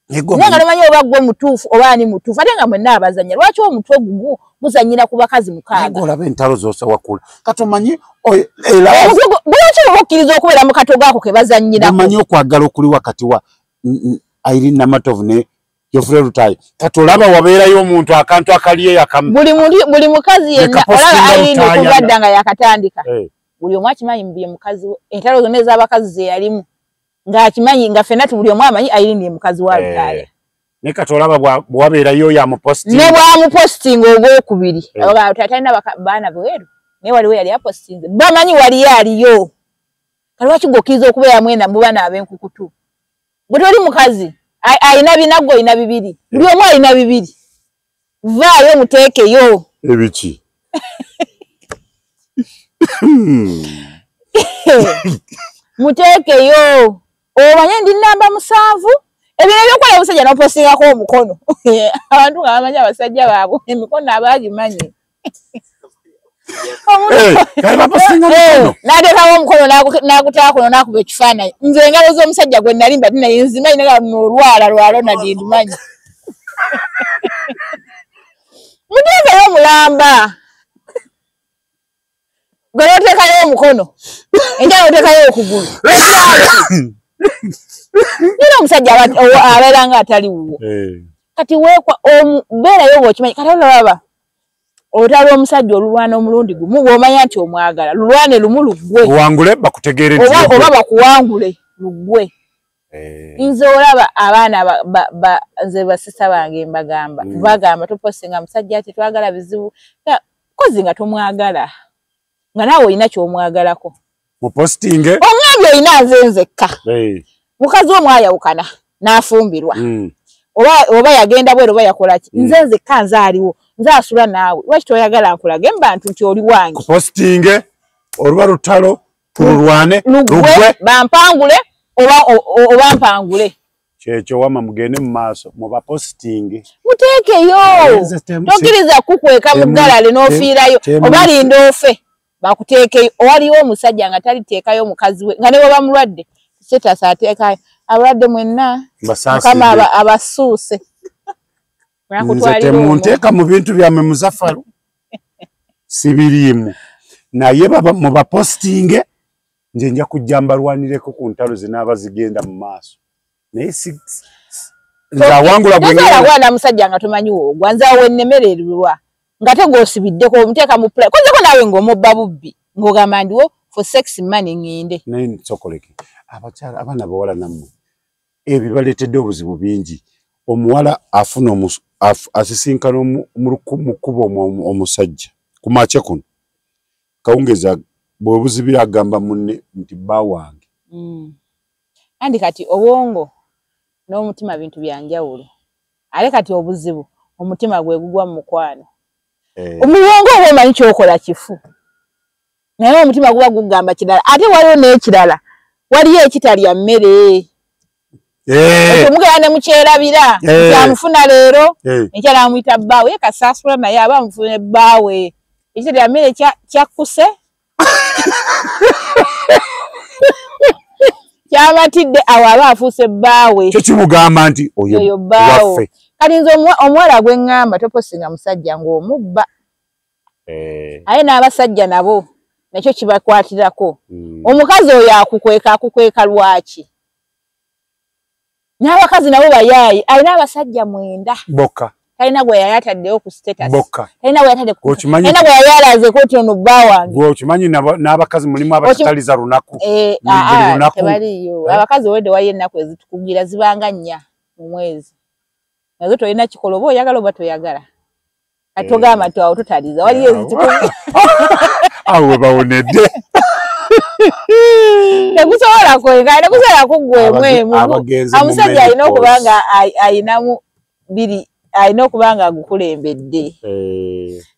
Naye nga tomanyi oba ggwe mutuufu oba ani mutuufu, ate nga mwenna abazannya. Lwaki omutwe gumu guzannyira ku bakazi 6? Olaba entalo z'osawakula. Kati omanyi lwaki oba okkiriza okubeera mu katogo ako ke bazannyirako? Omanyi okwagala okuli wakati wa Irene Namatovu ne Geoffrey Lutaaya. Kati olaba wabeerayo omuntu akantu akali eyo buli mukazi yenna olaba Irene okuva dda nga yakatandika. Buli omu akimanyi ye mukazi we, entalo zonna ez'abakazi ze yalimu ng'akimanyi, nga ffenna buli omu amanyi Irene ye mukazi wa Lutaaya. Naye kati olaba bw'wabeerayo oyo amupositinga. Ne bw'amupositinga ogwokubiri. Talina baana bweru, naye waliwo yali apositinze. Bamanyi waliyo aliyo. Kati lwaki ggwe okkiriza okubeera mwena mu baana ab'enkukutu? Gwe toli mukazi, alina bina ggwe olina 2. Buli omu alina 2. Vaayo muteekeyo. Ebiki? Muteekeyo. Omanye ndi namba 7. Ebiro ebyokukola omusajja n'opostingako omukono. Abantu nga bamanyi abasajja baabwe emikono abagimanyi. N'ateekawo omukono n'agutaako kuno n'akuba ekifaananyi. Nze engalo z'omusajja gwe nali mbadde naye nzimanyi naye luno olwala lwa Ronald ndumanyi. Muteekeyo omulamba. Gwe n'oteekayo omukono. Enjala n'oteekayo okugulu. Nina omusajja abeera nga atali wuwo. Kati weekwa beerayo ng'okimanyi. Kati olaba olutalo omusajja olulwana omulundi gumu bw'omanya nti omwagala, lulwane lumu luggwe. Owangule bakutegeere nti oba bakuwangule luggwe. Nze olaba abaana nze basista bange mbagamba, bagamba topostinga musajja ati twagala bizibu. Kozi nga tomwagala, nga naawe olina ky'omwagalako. Mupositinge. Omwami olina nze nzekka. Mukazi we mwayawukana n'afumbirwa. Oba yagenda bweru oba yakola ki? Nze nzekka nze aliwo, nze asula naawe. Lwaki toyagala nkulage mu bantu nti oli wange? Kupositinge oluba lutalo tululwane lugwe, bampangule oba mpangule. Kyekyo wama mugende mu maaso mubapositinge. Muteekeyo. Tokkiriza kukweka mu ggalale n'ofiirayo oba linda ofe bakuteekeyo. Waliwo omusajja nga taliteekayo mukazi we nga ne bw'aba mulwadde status ateekayo abalwadde mwenna Mukama abasuuse. Nze temunteeka mu bintu byammwe Muzafaru sibiriimu, naye mubapositinge nze nja kujja mbalwanireko ku ntalo zinaaba zigenda mu maaso. Naye nze awangula gwe ngenda. Musajja nga tomanyi woogwa, nze awo wennemererwa nga te ng'osibiddeko omuteeka mu play. Kozeko naawe ng'omubba bubbi ng'ogamba ndiwo for sex money ngende. Naye nsokoleke abakyala abaana abawala nammwe ebyo baleetedde obuzibu bingi. Omuwala afuna asisinkana mu kkubo omusajja Ku makya kuno kawungeza bwebuzibira agamba munne nti bba wange. Andi kati obwongo n'omutima bintu bya njawulo. Ate kati obuzibu omutima gwe gugwa mu mukwano. Omubwongo oba omanyi ky'okola kifu, naye omutima guba gugamba kirala. Ate waliwo n'ekirala, waliyo ekitalya mmere. Omugenda ne mukyerabira nti amufuna leero, enkya n'amuyita bbaawe, ye kasaasula naye aba amufune bbaawe. Ekitalya mmere kyakkuse kyabatidde, awo aba afuuse bbaawe. Kyo kimugamba nti oyo bbaawe. Kati nze omuwala gwe ŋŋamba toposinga musajja ng'omubba. Aye n'abasajja nabo nakyo kibakwatirako. Omukazi oyo akukweka, akukweka lwaki? N'abakazi nabo bayaayi, alina abasajja 9. Bokka. Talina gwe yali ataddewo ku status. Bokka. Talina gwe yatadde ku talina gwe yali alazeeko nti ono bba wange. Gwe okimanyi n'abakazi mulimu abatataliza lunaku. Tebaliyo. Abakazi owedde waliyo ennaku ezitukugira zibanga 4 mu mwezi. Nazo tolina kikola oba oyagala oba toyagala. Kati ogamba nti awo totaliza, waliyo ezitukugira. Awo we bawonedde. Tekusobola kweka, tekusobola kuggwemu. Omusajja alina okuba nga ayinamu biri, alina okuba nga agukulembedde.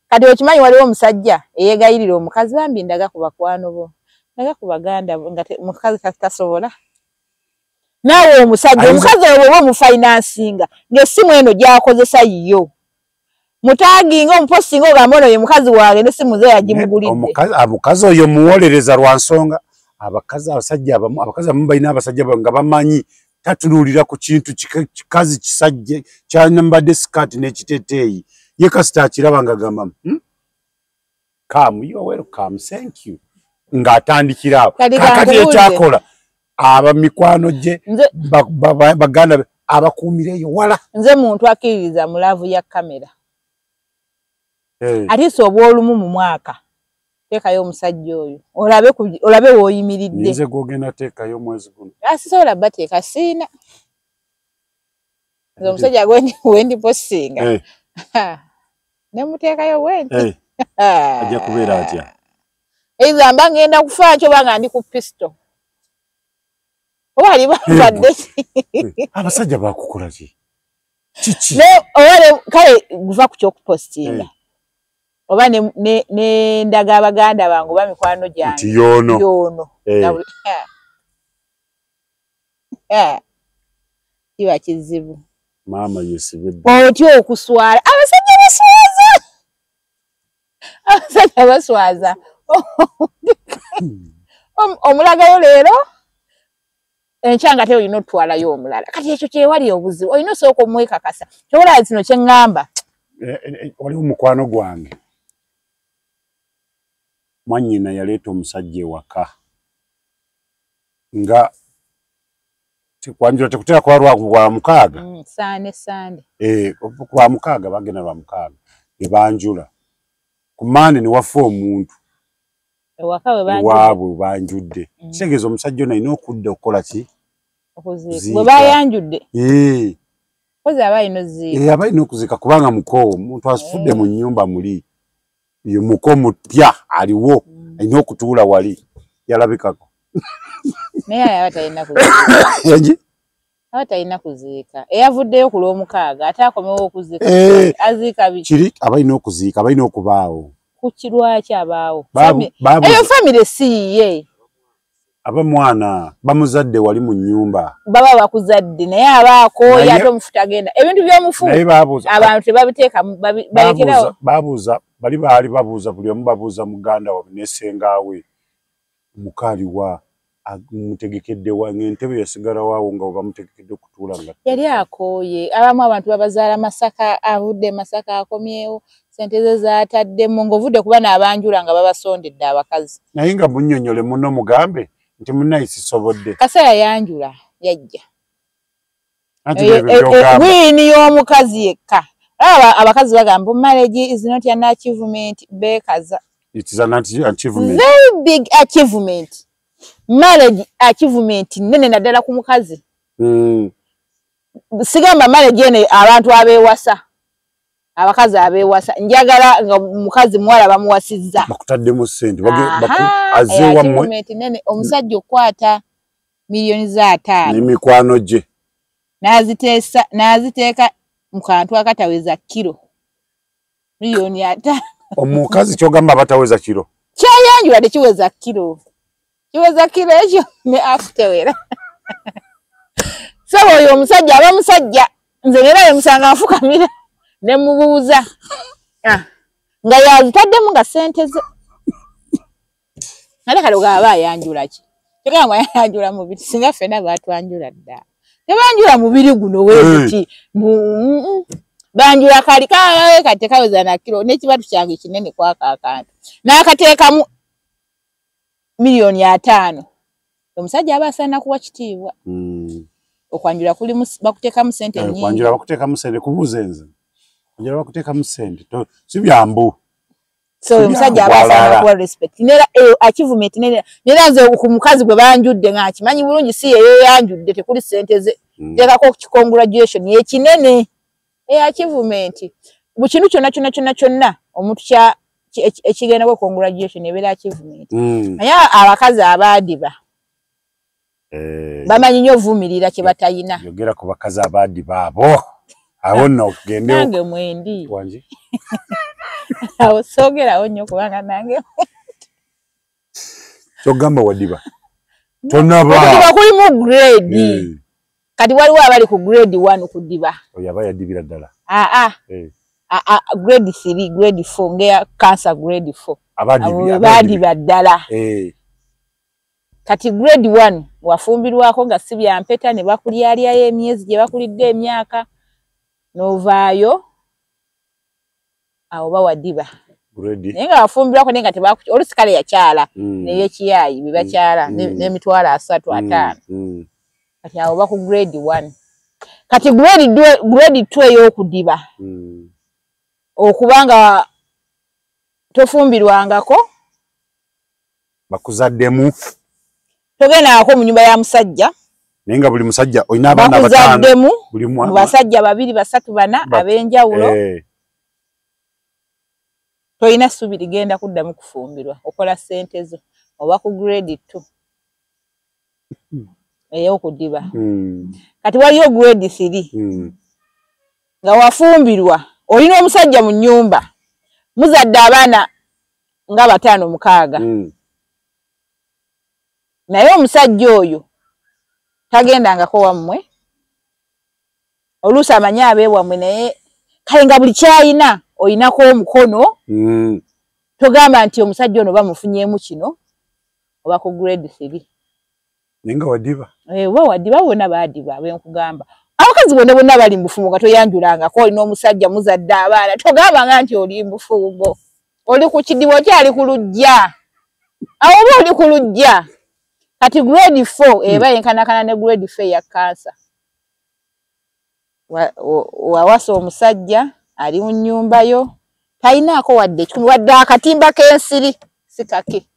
Kati okimanyi waliwo omusajja eyeegayirira omukazi, bambi ndaga ku bakwano bo, ndaga ku baganda bo, nga mukazi tasobola. Naawe omusajja, omukazi oyo bw'oba omufinansinga ng'essimu eno gy'akozesa yo, mutaginga omupostinga ogamba ono ye mukazi wange n'essimu ze yagimugulidde. Omukazi oyo muwolereza lwa nsonga. Abakazi abasajja abamu, abakazi abamu balina abasajja nga bamanyi tatunuulira ku kintu kikazi kisajja kyanyambadde sikaati n'ekiteeteeyi, ye kasita akiraba ng'agamba come, you are welcome, thank you, ng'atandikira awo. Kakati ekyakola aba mikwano gye baganda be abakuumireyo wala. Nze muntu akkiririza mu laavu ya kamera. Ate si obw'olumu mu mwaka teekayo omusajja oyo olabe w'oyimiridde. Nze gw'ogenda teekayo omwezi guno. Sisobola bateeka, siina. Nze omusajja gwe ndipostinga ne muteekayo bwenti. Ajja kubeera atya? Either mba ngenda kufa nkyo oba nga ndi ku pisto. Oba ali bambadde ki? Abasajja bakukola ki? Kiki? Kale guva ku ky'okupostinga. Oba ne ndaga abaganda bange oba mikwano gyange. Nti yoono. Yoono. Kiba kizibu. Maama yesibe. Otya okuswala. Abasajja baswaza. Abasajja baswaza. Omulagayo leero enkya nga te olina otwalayo omulala. Kati ekyo kyewali obuzibu. Olina osooka omwekakasa. Ky'olaba kino kye ŋŋamba. Waliwo mukwano gwange. Mwannyina yaleeta omusajja ewaka. Nga kwanjula tekutera kuba lwa mukaaga. Sande sande. Lwa mukaaga bagenda lwa mukaaga. Ne banjula. Ku Mande ne wafa omuntu. Ewaka we banjudde. Ewaabwe banjudde. Kitegeeza omusajja ono alina okudda okukola ki? Okuziika. Bwe bayanjudde. Kozi aba alina okuziika. Aba alina okuziika kubanga mukoowu. Omuntu afudde mu nnyumba muli. Ye muko mupya aliwo. Alina okutuula wali. Yalabikako. Naye aba talina kuziika. Aba talina kuziika. Eyavuddeyo ku lw'omukaaga ate akomewo okuziika. Aziika biki? Kiri aba alina okuziika, aba alina okubaawo. Ku kirwaki abaawo? Eyo famire si yiye. Aba mwana bamuzadde wali mu nnyumba. Baba bakuzadde naye aba akooye ate omufu tagenda. Ebintu by'omufu abantu tebabiteeka balekerawo. Babuuza bali baali babuuza buli omu babuuza muganda waabwe ne ssengaawe. Mukaali wa mutegekedde wa ng'entebe yasigala waawo nga bamutegekedde okutuula nga yali akooye. Abamu abantu babazaala Masaka, avudde Masaka akomyewo, ssente ze zaataddemu ng'ovudde kuba n'abanjula nga babasondedde abakazi. Naye nga munnyonnyole munno mugambe nti munnaye sisobodde. Kaseera yanjula yajja. Wiini y'omukazi yekka. Abakazi bagamba marriage is not an achievement, beekaza. It is an achievement. Very big achievement. Marriage achievement nene naddala ku mukazi. Sigamba marriage eno abantu abeewasa. Abakazi abeewasa njagala nga mukazi muwala bamuwasizza bakutaddemu ssente azze wammwe nene omusajja okwata miliyoni za 5 n'emikwano gye n'aziteeka mu kantu akataweza kiro miliyoni 5. Omukazi kyogamba bataweza kiro kyayanjula tekiweza kiro, kiweza kiro ekyo ne afutewera. So oyo omusajja aba musajja nze nera yemusanga nfukamira ne mubuuza nga yazitaddemu nga ssente ze nale kale ogaba ayanjula ki kyogamba ayanjula mubiri singa ffenna baatwanjula dda tebanjula mubiri guno weeti banjula kali kati kaweza na kiro n'ekibatu kyange kinene kwaka akantu n'akateekamu miliyoni 5. Omusajja aba asaana kuwa kitiibwa. Okwanjula kuli bakuteekamu ssente nnyingi. Okwanjula bakuteekamu ssente kubuuza nze. Okwanjula bakuteekamu ssente si byambu. So omusajja aba asaana kuwa respect. Nera achievement nene nera nze ku mukazi gwe banjudde nga akimanyi bulungi si yeyo yanjudde tekuli ssente ze. Teekako congratulation ekinene. Achievement. Bu kintu kyonna kyonna kyonna kyonna omuntu kya ekigenda ku congratulation ebeera achievement. Naye abakazi abaadiba bamanyi nnyo ovumirira kye batayina. Yogera ku bakazi abaadiba abo. Awo nno ogende nange mwendi. Wangi. Awo soogerawo nnyo kubanga nange kyogamba wadiba. Tonaba. Okudiba kulimu grade. Kati waliwo abali ku grade 1 kudiba. Oyo aba yadibira ddala. Grade 3, grade 4 ngeya cancer grade 4. Abadiba ddala. Kati grade 1 wafumbirwako nga si bya mpeta ne bakulyalyayo emyezi gye bakulidde emyaka n'ovaayo awo bawadiba. Naye nga wafumbirwako naye nga tebaku oluusi kale yakyala n'eyekiyayi bye bakyala n'emitwalo 3 5. Kati awo baku grade 1. Kati grade 2 ey'okudiba okubanga tofumbirwangako bakuzaddemu togendangako mu nyumba ya musajja naye nga buli musajja olina abaana bataano bakuzaddemu mu basajja 2 3 4 ab'enjawulo. Tolina ssuubi ligenda kuddamu kufumbirwa okola ssente zo oba ku grade 2 ey'okudiba. Kati waliyo grade 3 nga wafumbirwa olina omusajja mu nnyumba muzadde abaana nga 5 6 naye omusajja oyo tagendangako wammwe oluusi amanyi abeewammwe naye kale nga buli kyayina oyinako omukono togamba nti omusajja ono bamufunyeemu kino oba ku grade 3. Naye nga wadiba. Oba wadiba bonna baadiba benkugamba. Abakazi bonna bonna bali mu bufumbo nga toyanjulangako olina omusajja muzadde abaana togambanga nti oli mu bufumbo. Oli ku kidiba okyali ku luggya. Awo oba oli ku luggya. Kati grade 4 eba yenkanakana ne grade 4 ya kansa. Wawasa omusajja ali mu nnyumba yo talinaako wadde ekikumi wadde akatimba k'ensiri si kake.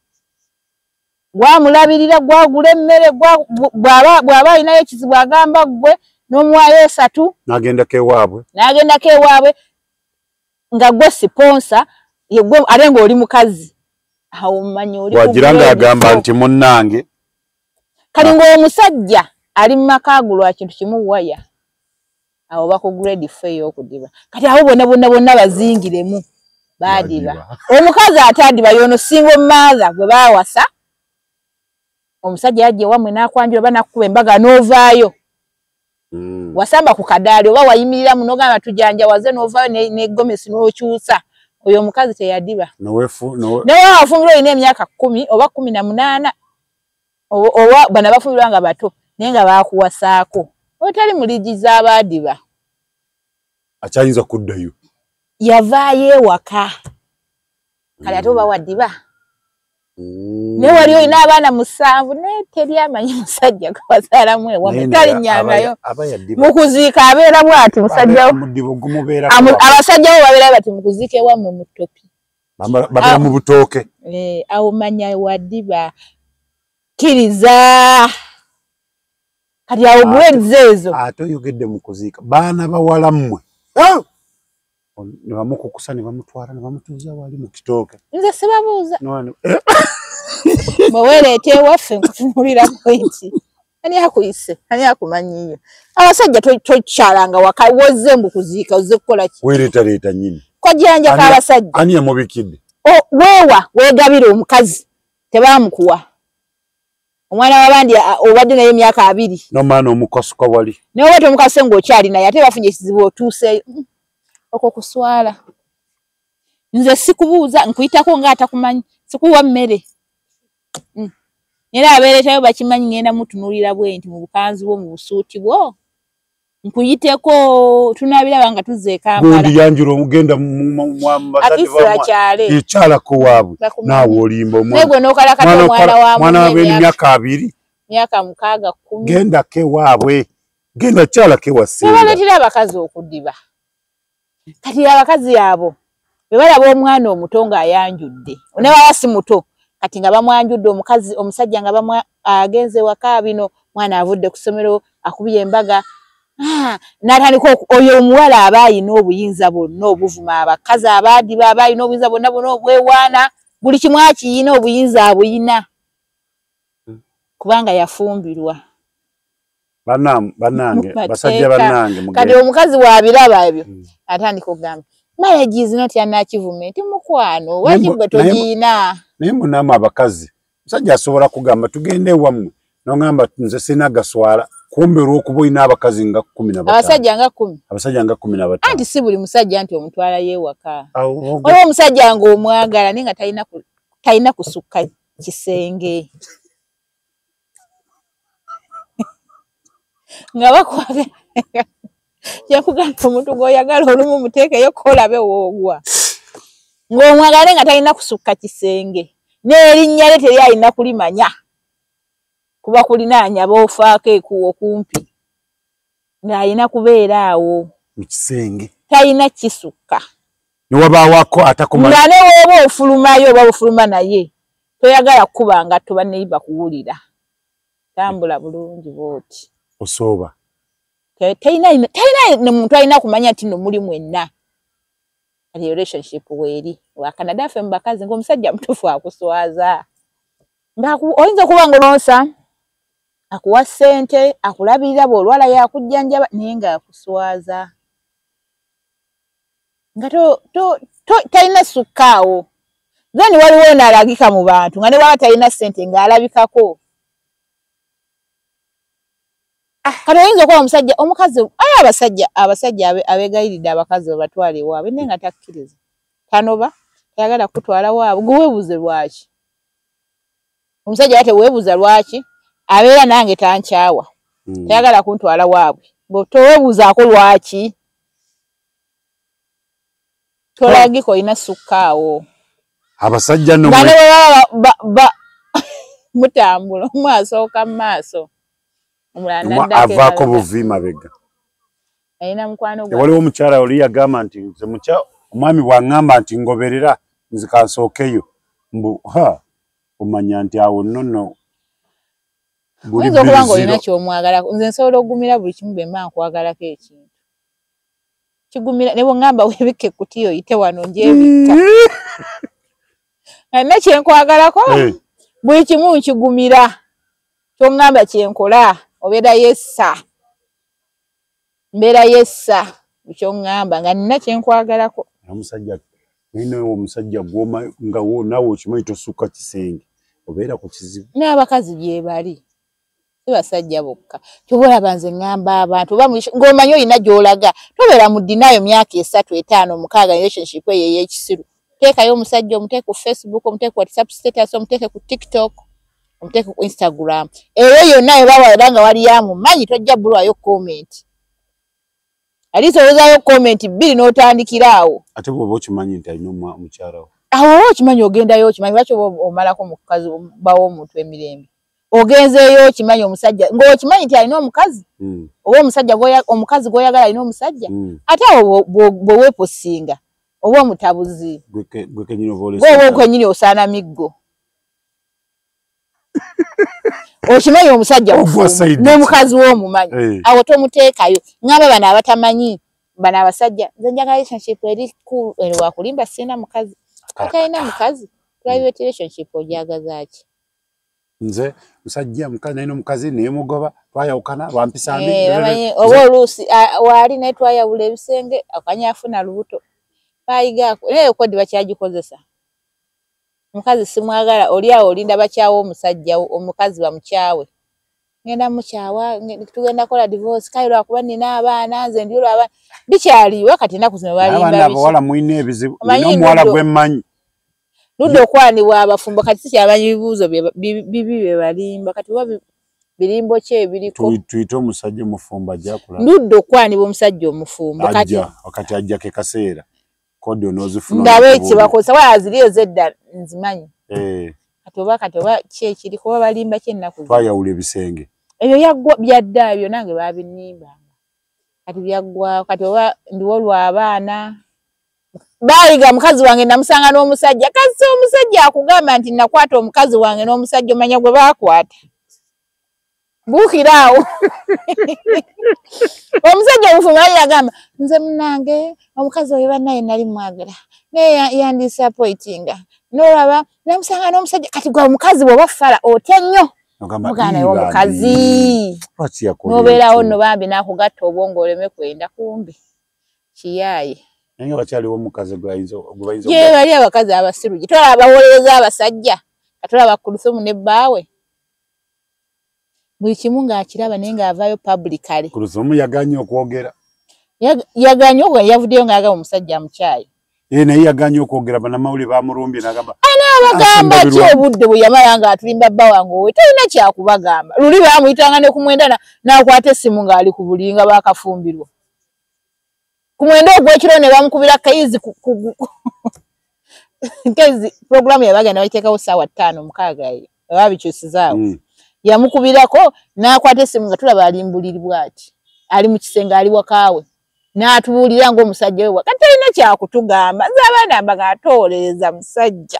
Gwamulabirira gwagula emmere bw'aba alinayo ekizibu agamba ggwe n'omuwaayo 3 n'agendako ewaabwe. N'agendako ewaabwe nga gwe siponsa ate ng'oli mukazi. Awo mmanyi oli wagira ng'agamba nti munnange. Kali ng'omusajja ali mu maka ago lwa kintu kimu waya. Awo baku grade 4 ey'okudiba. Kati abo bonna bonna bonna bazingiremu baadiba. Omukazi atadiba y'ono single mother gwe baawasa. Omusajja yajja wammwe n'akwanjula oba n'akukuba embaga n'ovaayo. Wasamba ku kadaali oba wayimirira muno ogamba tujanjawaze n'ovaayo ne gomesi n'okyusa. Oyo omukazi teyadiba. Naye wafumbirwa olina emyaka 10 oba 18 oba bano abafumbirwa nga bato naye nga baakuwasaako. Otali mu liigi z'abaadiba. Akyayinza kuddayo. Yavaayo ewaka. Kale ate oba wadiba. Naye wali olina abaana 7 naye teri amanyi musajja gwe wazaalamu ewammwe talinnyangayo. Mu kuziika abeera bw'ati musajja abasajja bo babeera bati mu kuziika ewammwe mu ttopi. Babeera mu butooke. Awo manya wadiba. Kkiriza. Kati awo grades ezo. Ate oyogedde mu kuziika baana bawala mmwe. Ne bamukukusa ne bamutwala ne bamutuuza wali mu kitooke. Nze sibabuuza. Bwe weereeta ewaffe nkutunuulirako nti ani akuyise, ani akumanyiiyo. Abasajja tokyalanga waka, wozze mbu kuziika, ozze kukola ki? Weereetaleeta nnyini. Kojjanja k'abasajja. Ani yamubikidde? Weewa, weegabira omukazi, tebaamukuwa. Omwana w'abandi obadde naye emyaka 2. N'omwana omukasuka wali. Naye oba tomukasuse ng'okyali naye ate bafunye ekizibu otuuseeyo. Okwo kuswala. Nze sikubuuza, nkuyitako ng'atakumanyi, sikuwa mmere. Era abeereetayo bakimanyi ngenda mutunuulira bwe nti mu bukanzu bwo mu busuuti bwo. Nkuyiteko tunaabiraba nga tuzze e Kampala. Gundi yanjula omugenda mu bazadde bakyale. Ekyalako waabwe naawe olimba omwana. Naye gwe n'okalakata omwana wa mwana wa emyaka 2. Myaka 6 10. Gendako ewaabwe. Genda kyalako ewa ssenga. Babaleetera abakazi okudiba. Kati abakazi abo bwe balaba omwana omuto ng'ayanjudde. Ne baba si muto. Kati nga bamwanjudde omukazi omusajja nga agenze waka bino mwana avudde ku ssomero akubye embaga. N'atandika oyo omuwala aba ayina obuyinza bwonna obuvuma abakazi abaadiba aba ayina obuyinza bwonna bwonna obwewaana buli kimu akiyina obuyinza abuyina kubanga yafumbirwa. Bannange basajja bannange kati omukazi wabiraba ebyo atandika okugamba marriage is not an achievement mukwano waki gwe togiina. Naye munamu abakazi musajja asobola kugamba tugende ewammwe n'ongamba nze sirina gaswala. Kumbe olw'okuba olina abakazi nga 15. Abasajja nga 10. Abasajja nga 15. Anti si buli musajja nti omutwala yeewaka. Waliwo omusajja ng'omwagala naye nga talina kusukka kisenge. Nga bakwagala. Kyekugamba omuntu gw'oyagala olumu muteekeyo kolabe woogwa. Ng'omwagala naye nga talina kusukka kisenge. N'erinnya lye teri alina kulimanya. Kuba kulinaanya b'ofaako ekuwo kumpi ng'alina kubeera awo mu kisenge talina kisukka ne wabaawako atakumanyi nga ne w'oba ofulumayo oba ofuluma naye toyagala kukuba ngatto banneyiba kuwulira tambula bulungi bw'oti osooba talina ne muntu alina kumanya nti nno muli mwenna. Kati relationship weeri wakanada ffe mu bakazi ng'omusajja mutuufu akuswaza oyinza okuba ng'olonsa akuwa ssente akulabirira bw'olwala yakujjanjaba naye ng'akuswaza nga talina sukka awo. Then waliwo ono alagika mu bantu nga ne bw'aba talina ssente ng'alabikako. Kati oyinza okuba omusajja omukazi aye abasajja abeegayiridde abakazi babatwale ewaabwe naye nga takkiriza tanoba tayagala kutwala waabwe gwe weebuuze lwaki. Omusajja ate weebuuza lwaki abeera nange tankyawa tayagala kuntwala waabwe toweebuuzaako lwaki tolagika olina sukka awo. Abasajja nno nga ne bwe baba mutambula omu asooka mu maaso omulala avaako buvi mabega. Alina mukwano gwe. Waliwo omukyala oli yagamba nti nze omwami bw'aŋŋamba nti ngoberera nze kansookeyo mbu ha omanya nti awo nno oyinza okuba ng'olina ky'omwagalako. Nze nsobola okugumira buli kimu bwe mba nkwagalako ekintu kigumira ne bw'oŋŋamba weebikke ekkutiya oyite wano ngyebikka nga nina kye nkwagalako buli kimu nkigumira ky'oŋŋamba kye nkola obeera yessa mbeera yessa ky'oŋŋamba nga nina kye nkwagalako. Omusajja nina omusajja gw'oma nga naawe okimanyi tosukka kisenge obeera ku kizibu. N'abakazi gye bali si basajja bokka. Ky'oba olaba nze ŋŋamba abantu oba ng'omanyi olina gy'olaga tobeera mu ddinaayo myaka 3, 5, 6 relationship eyo ey'ekisiru. Teekayo omusajja omuteeke ku Facebook, omuteeke ku WhatsApp status, omuteeke ku TikTok, omuteeke ku Instagram. Eyo yonna eba nga waliyo amumanyi tojja bbulwayo comment. Aliisa owozaayo comment 2 n'otandikira awo. Ate bw'oba okimanyi nti alina omukyala we. Awo oba okimanyi ogendayo okimanyi lwaki oba omalako mukazi bawo omuntu emirembe. Ogenzeeyo okimanyi omusajja ng'okimanyi nti alina omukazi oba omusajja omukazi gw'oyagala alina omusajja ate awo bwe weeposinga oba omutabuzi gwe kennyini oba olese gwe kennyini osaana miggo. Okimanyi omusajja n'omukazi w'omumanyi awo tomuteekayo. Ŋŋamba bano abatamanyi Bano abasajja nze njagala relationship eri wakulimba, sirina mukazi. Atalina mukazi, private relationship ogyagaza ki? Nze musajja mukazi nalina omukazi nemugoba, twayawukana lwampisa mbi. Oba oluusi waali naye twayawula ebisenge, akanya afuna lubuto bayigaako naye kodi bakyagikozesa. Omukazi simwagala, oli awo olinda bakyawa omusajja, omukazi bamukyawe, ngenda mukyawa, tugenda kola divorce, kale lwakuba nina abaana, nze ndi olw'abaana bikyaliwo. Kati ennaku zino balimba abaana abawala mulina ebizibu. Nina omuwala gwe mmanyi ludda okwanibwa abafumbo, kati sikyamanyi bibuuzo bibi bye balimba, kati oba birimbo ki ebiriko. Tuyite omusajja omufumbo ajja kulaba. Ludda okwanibwa omusajja omufumbo kati wakati ajja ke kaseera kodi onoozifuna ndabe kyebakozesa waziri ezedda nzimanyi. Kati oba ki ekiriko, oba balimba ki ennaku zino. Twayawula ebisenge ebyo yaggwa byadda, ebyo nange baabinimbanga, kati byaggwa. Kati oba ndiwo lw'abaana bayiga, mukazi wange namusanga n'omusajja. Kasi omusajja akugamba nti nakwata omukazi wange n'omusajja, omanya gwe baakwata, buukira awo. Omusajja omufumbo ali agamba nze munange omukazi oyo bannaye nali mwagala naye yandisappointinga, n'olaba namusanga n'omusajja. Kati gwe omukazi bw'oba fala otya nnyo muganda we omukazi, n'obeerawo nno bambi n'akugatta obwongo oleme kwenda, kumbe kiyaaye. Naye wakyaliwo omukazi gwe bayinza ye bali abakazi abasiru gye tolaba bawolereza abasajja, katolaba Kuluthumu ne bbaawe buli kimu ng'akiraba naye ng'avaayo publicly. Kuluthumu yaganye okwogera, yaganye okwogera, yavuddeyo ng'agamba omusajja amukyaye. Naye yaganye okwogera, bannamawulire bamulumbye n'agamba anaabagamba ki obudde bwe yamala ng'atulimba bba wange owe talina kyakubagamba. Luli baamuyitanga ne ku mwenda n'akwata essimu ng'ali ku buli nga baakafumbirwa. Ku mwenda ogw'ekiro ne bamukubira Kaizi Kaizi programu yabagenda bagiteekawo ssaawa 5 6 eyo babikyusizaawo. Yamukubirako n'akwata essimu nga tulaba ali mbuliri bw'ati, ali mu kisenge ali wakaawe, n'atubuulira ng'omusajja we kati talina kyakutugamba. Nze abaana mbaga atowolereza musajja.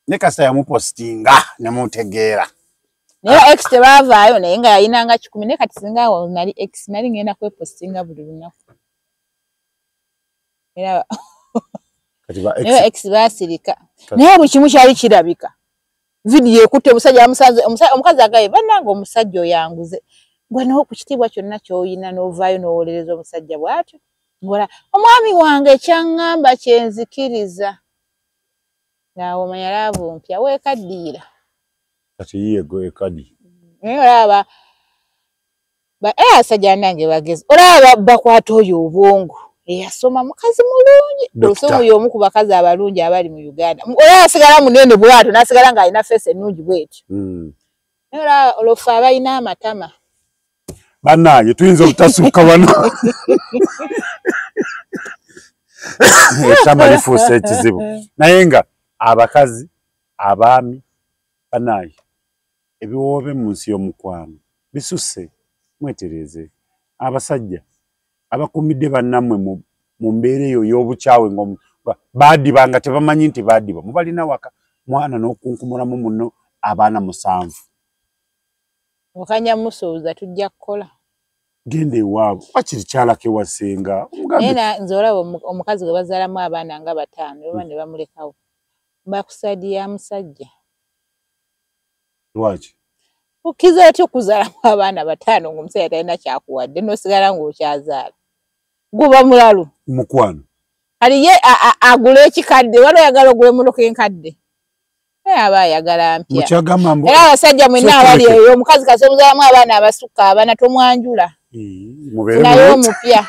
Ne kasita yamupositinga ne mutegeera. Naye ex tebaavaayo naye nga yayinanga 10, naye kati singa awo nali ex nali ngenda kwepositinga buli lunaku. Era naye ex baasirika, naye buli kimu kyali kirabika. Vidiyo ekutte omusajja amusanze, omukazi agaye bannange omusajja oyanguze gwe nawo ku kitiibwa kyonna ky'oyina n'ovaayo n'owolereza omusajja bw'atyo. Ngola omwami wange kyaŋŋamba kyenzikiriza, naawe omanya laavu mpya weekaddiira. Kati yiye gwe ekadi. Naye olaba abasajja bannange bagezi, olaba bakwata oyo obwongo eyasoma mukazi mulungi. Kuluthumu y'omu ku bakazi abalungi abali mu Uganda. Olaba asigala munene bw'atyo n'asigala ng'alina feesi ennungi bw'etyo. Naye olaba olwo abalina amatama. Bannange tuyinza obutasukka wano. Ettama lifuuse ekizibu. Naye nga abakazi, abaami, bannange ebiwoobe mu nsi y'omukwano bisusse, mwetereeze. Abasajja abakuumidde bannammwe mu mbeera eyo ey'obukyawe nga baadiba nga tebamanyi nti baadiba, mubalina waka mwana n'okunkumulamu muno abaana 7. Okanya musuuza tujja kukola. Genda ewaabwe wakiri kyalako ewasenga. Naye nze olaba omukazi gwe bazaalamu abaana nga 5 oba ne bamulekawo bakusadi ya musajja. Lwaki? Okkiriza otya okuzaalamu abaana 5 ng'omusajja talina kyakuwadde n'osigala ng'okyazaala? Guba mulalu. Mukwano. Kali ye agula ekikadde, waliwo oyagala ogula emmotoka enkadde. Naye aba ayagala mpya. Era abasajja mwenna abali eyo, omukazi kasi omuzaalamu abaana abasukka abana tomwanjula. Naye omupya.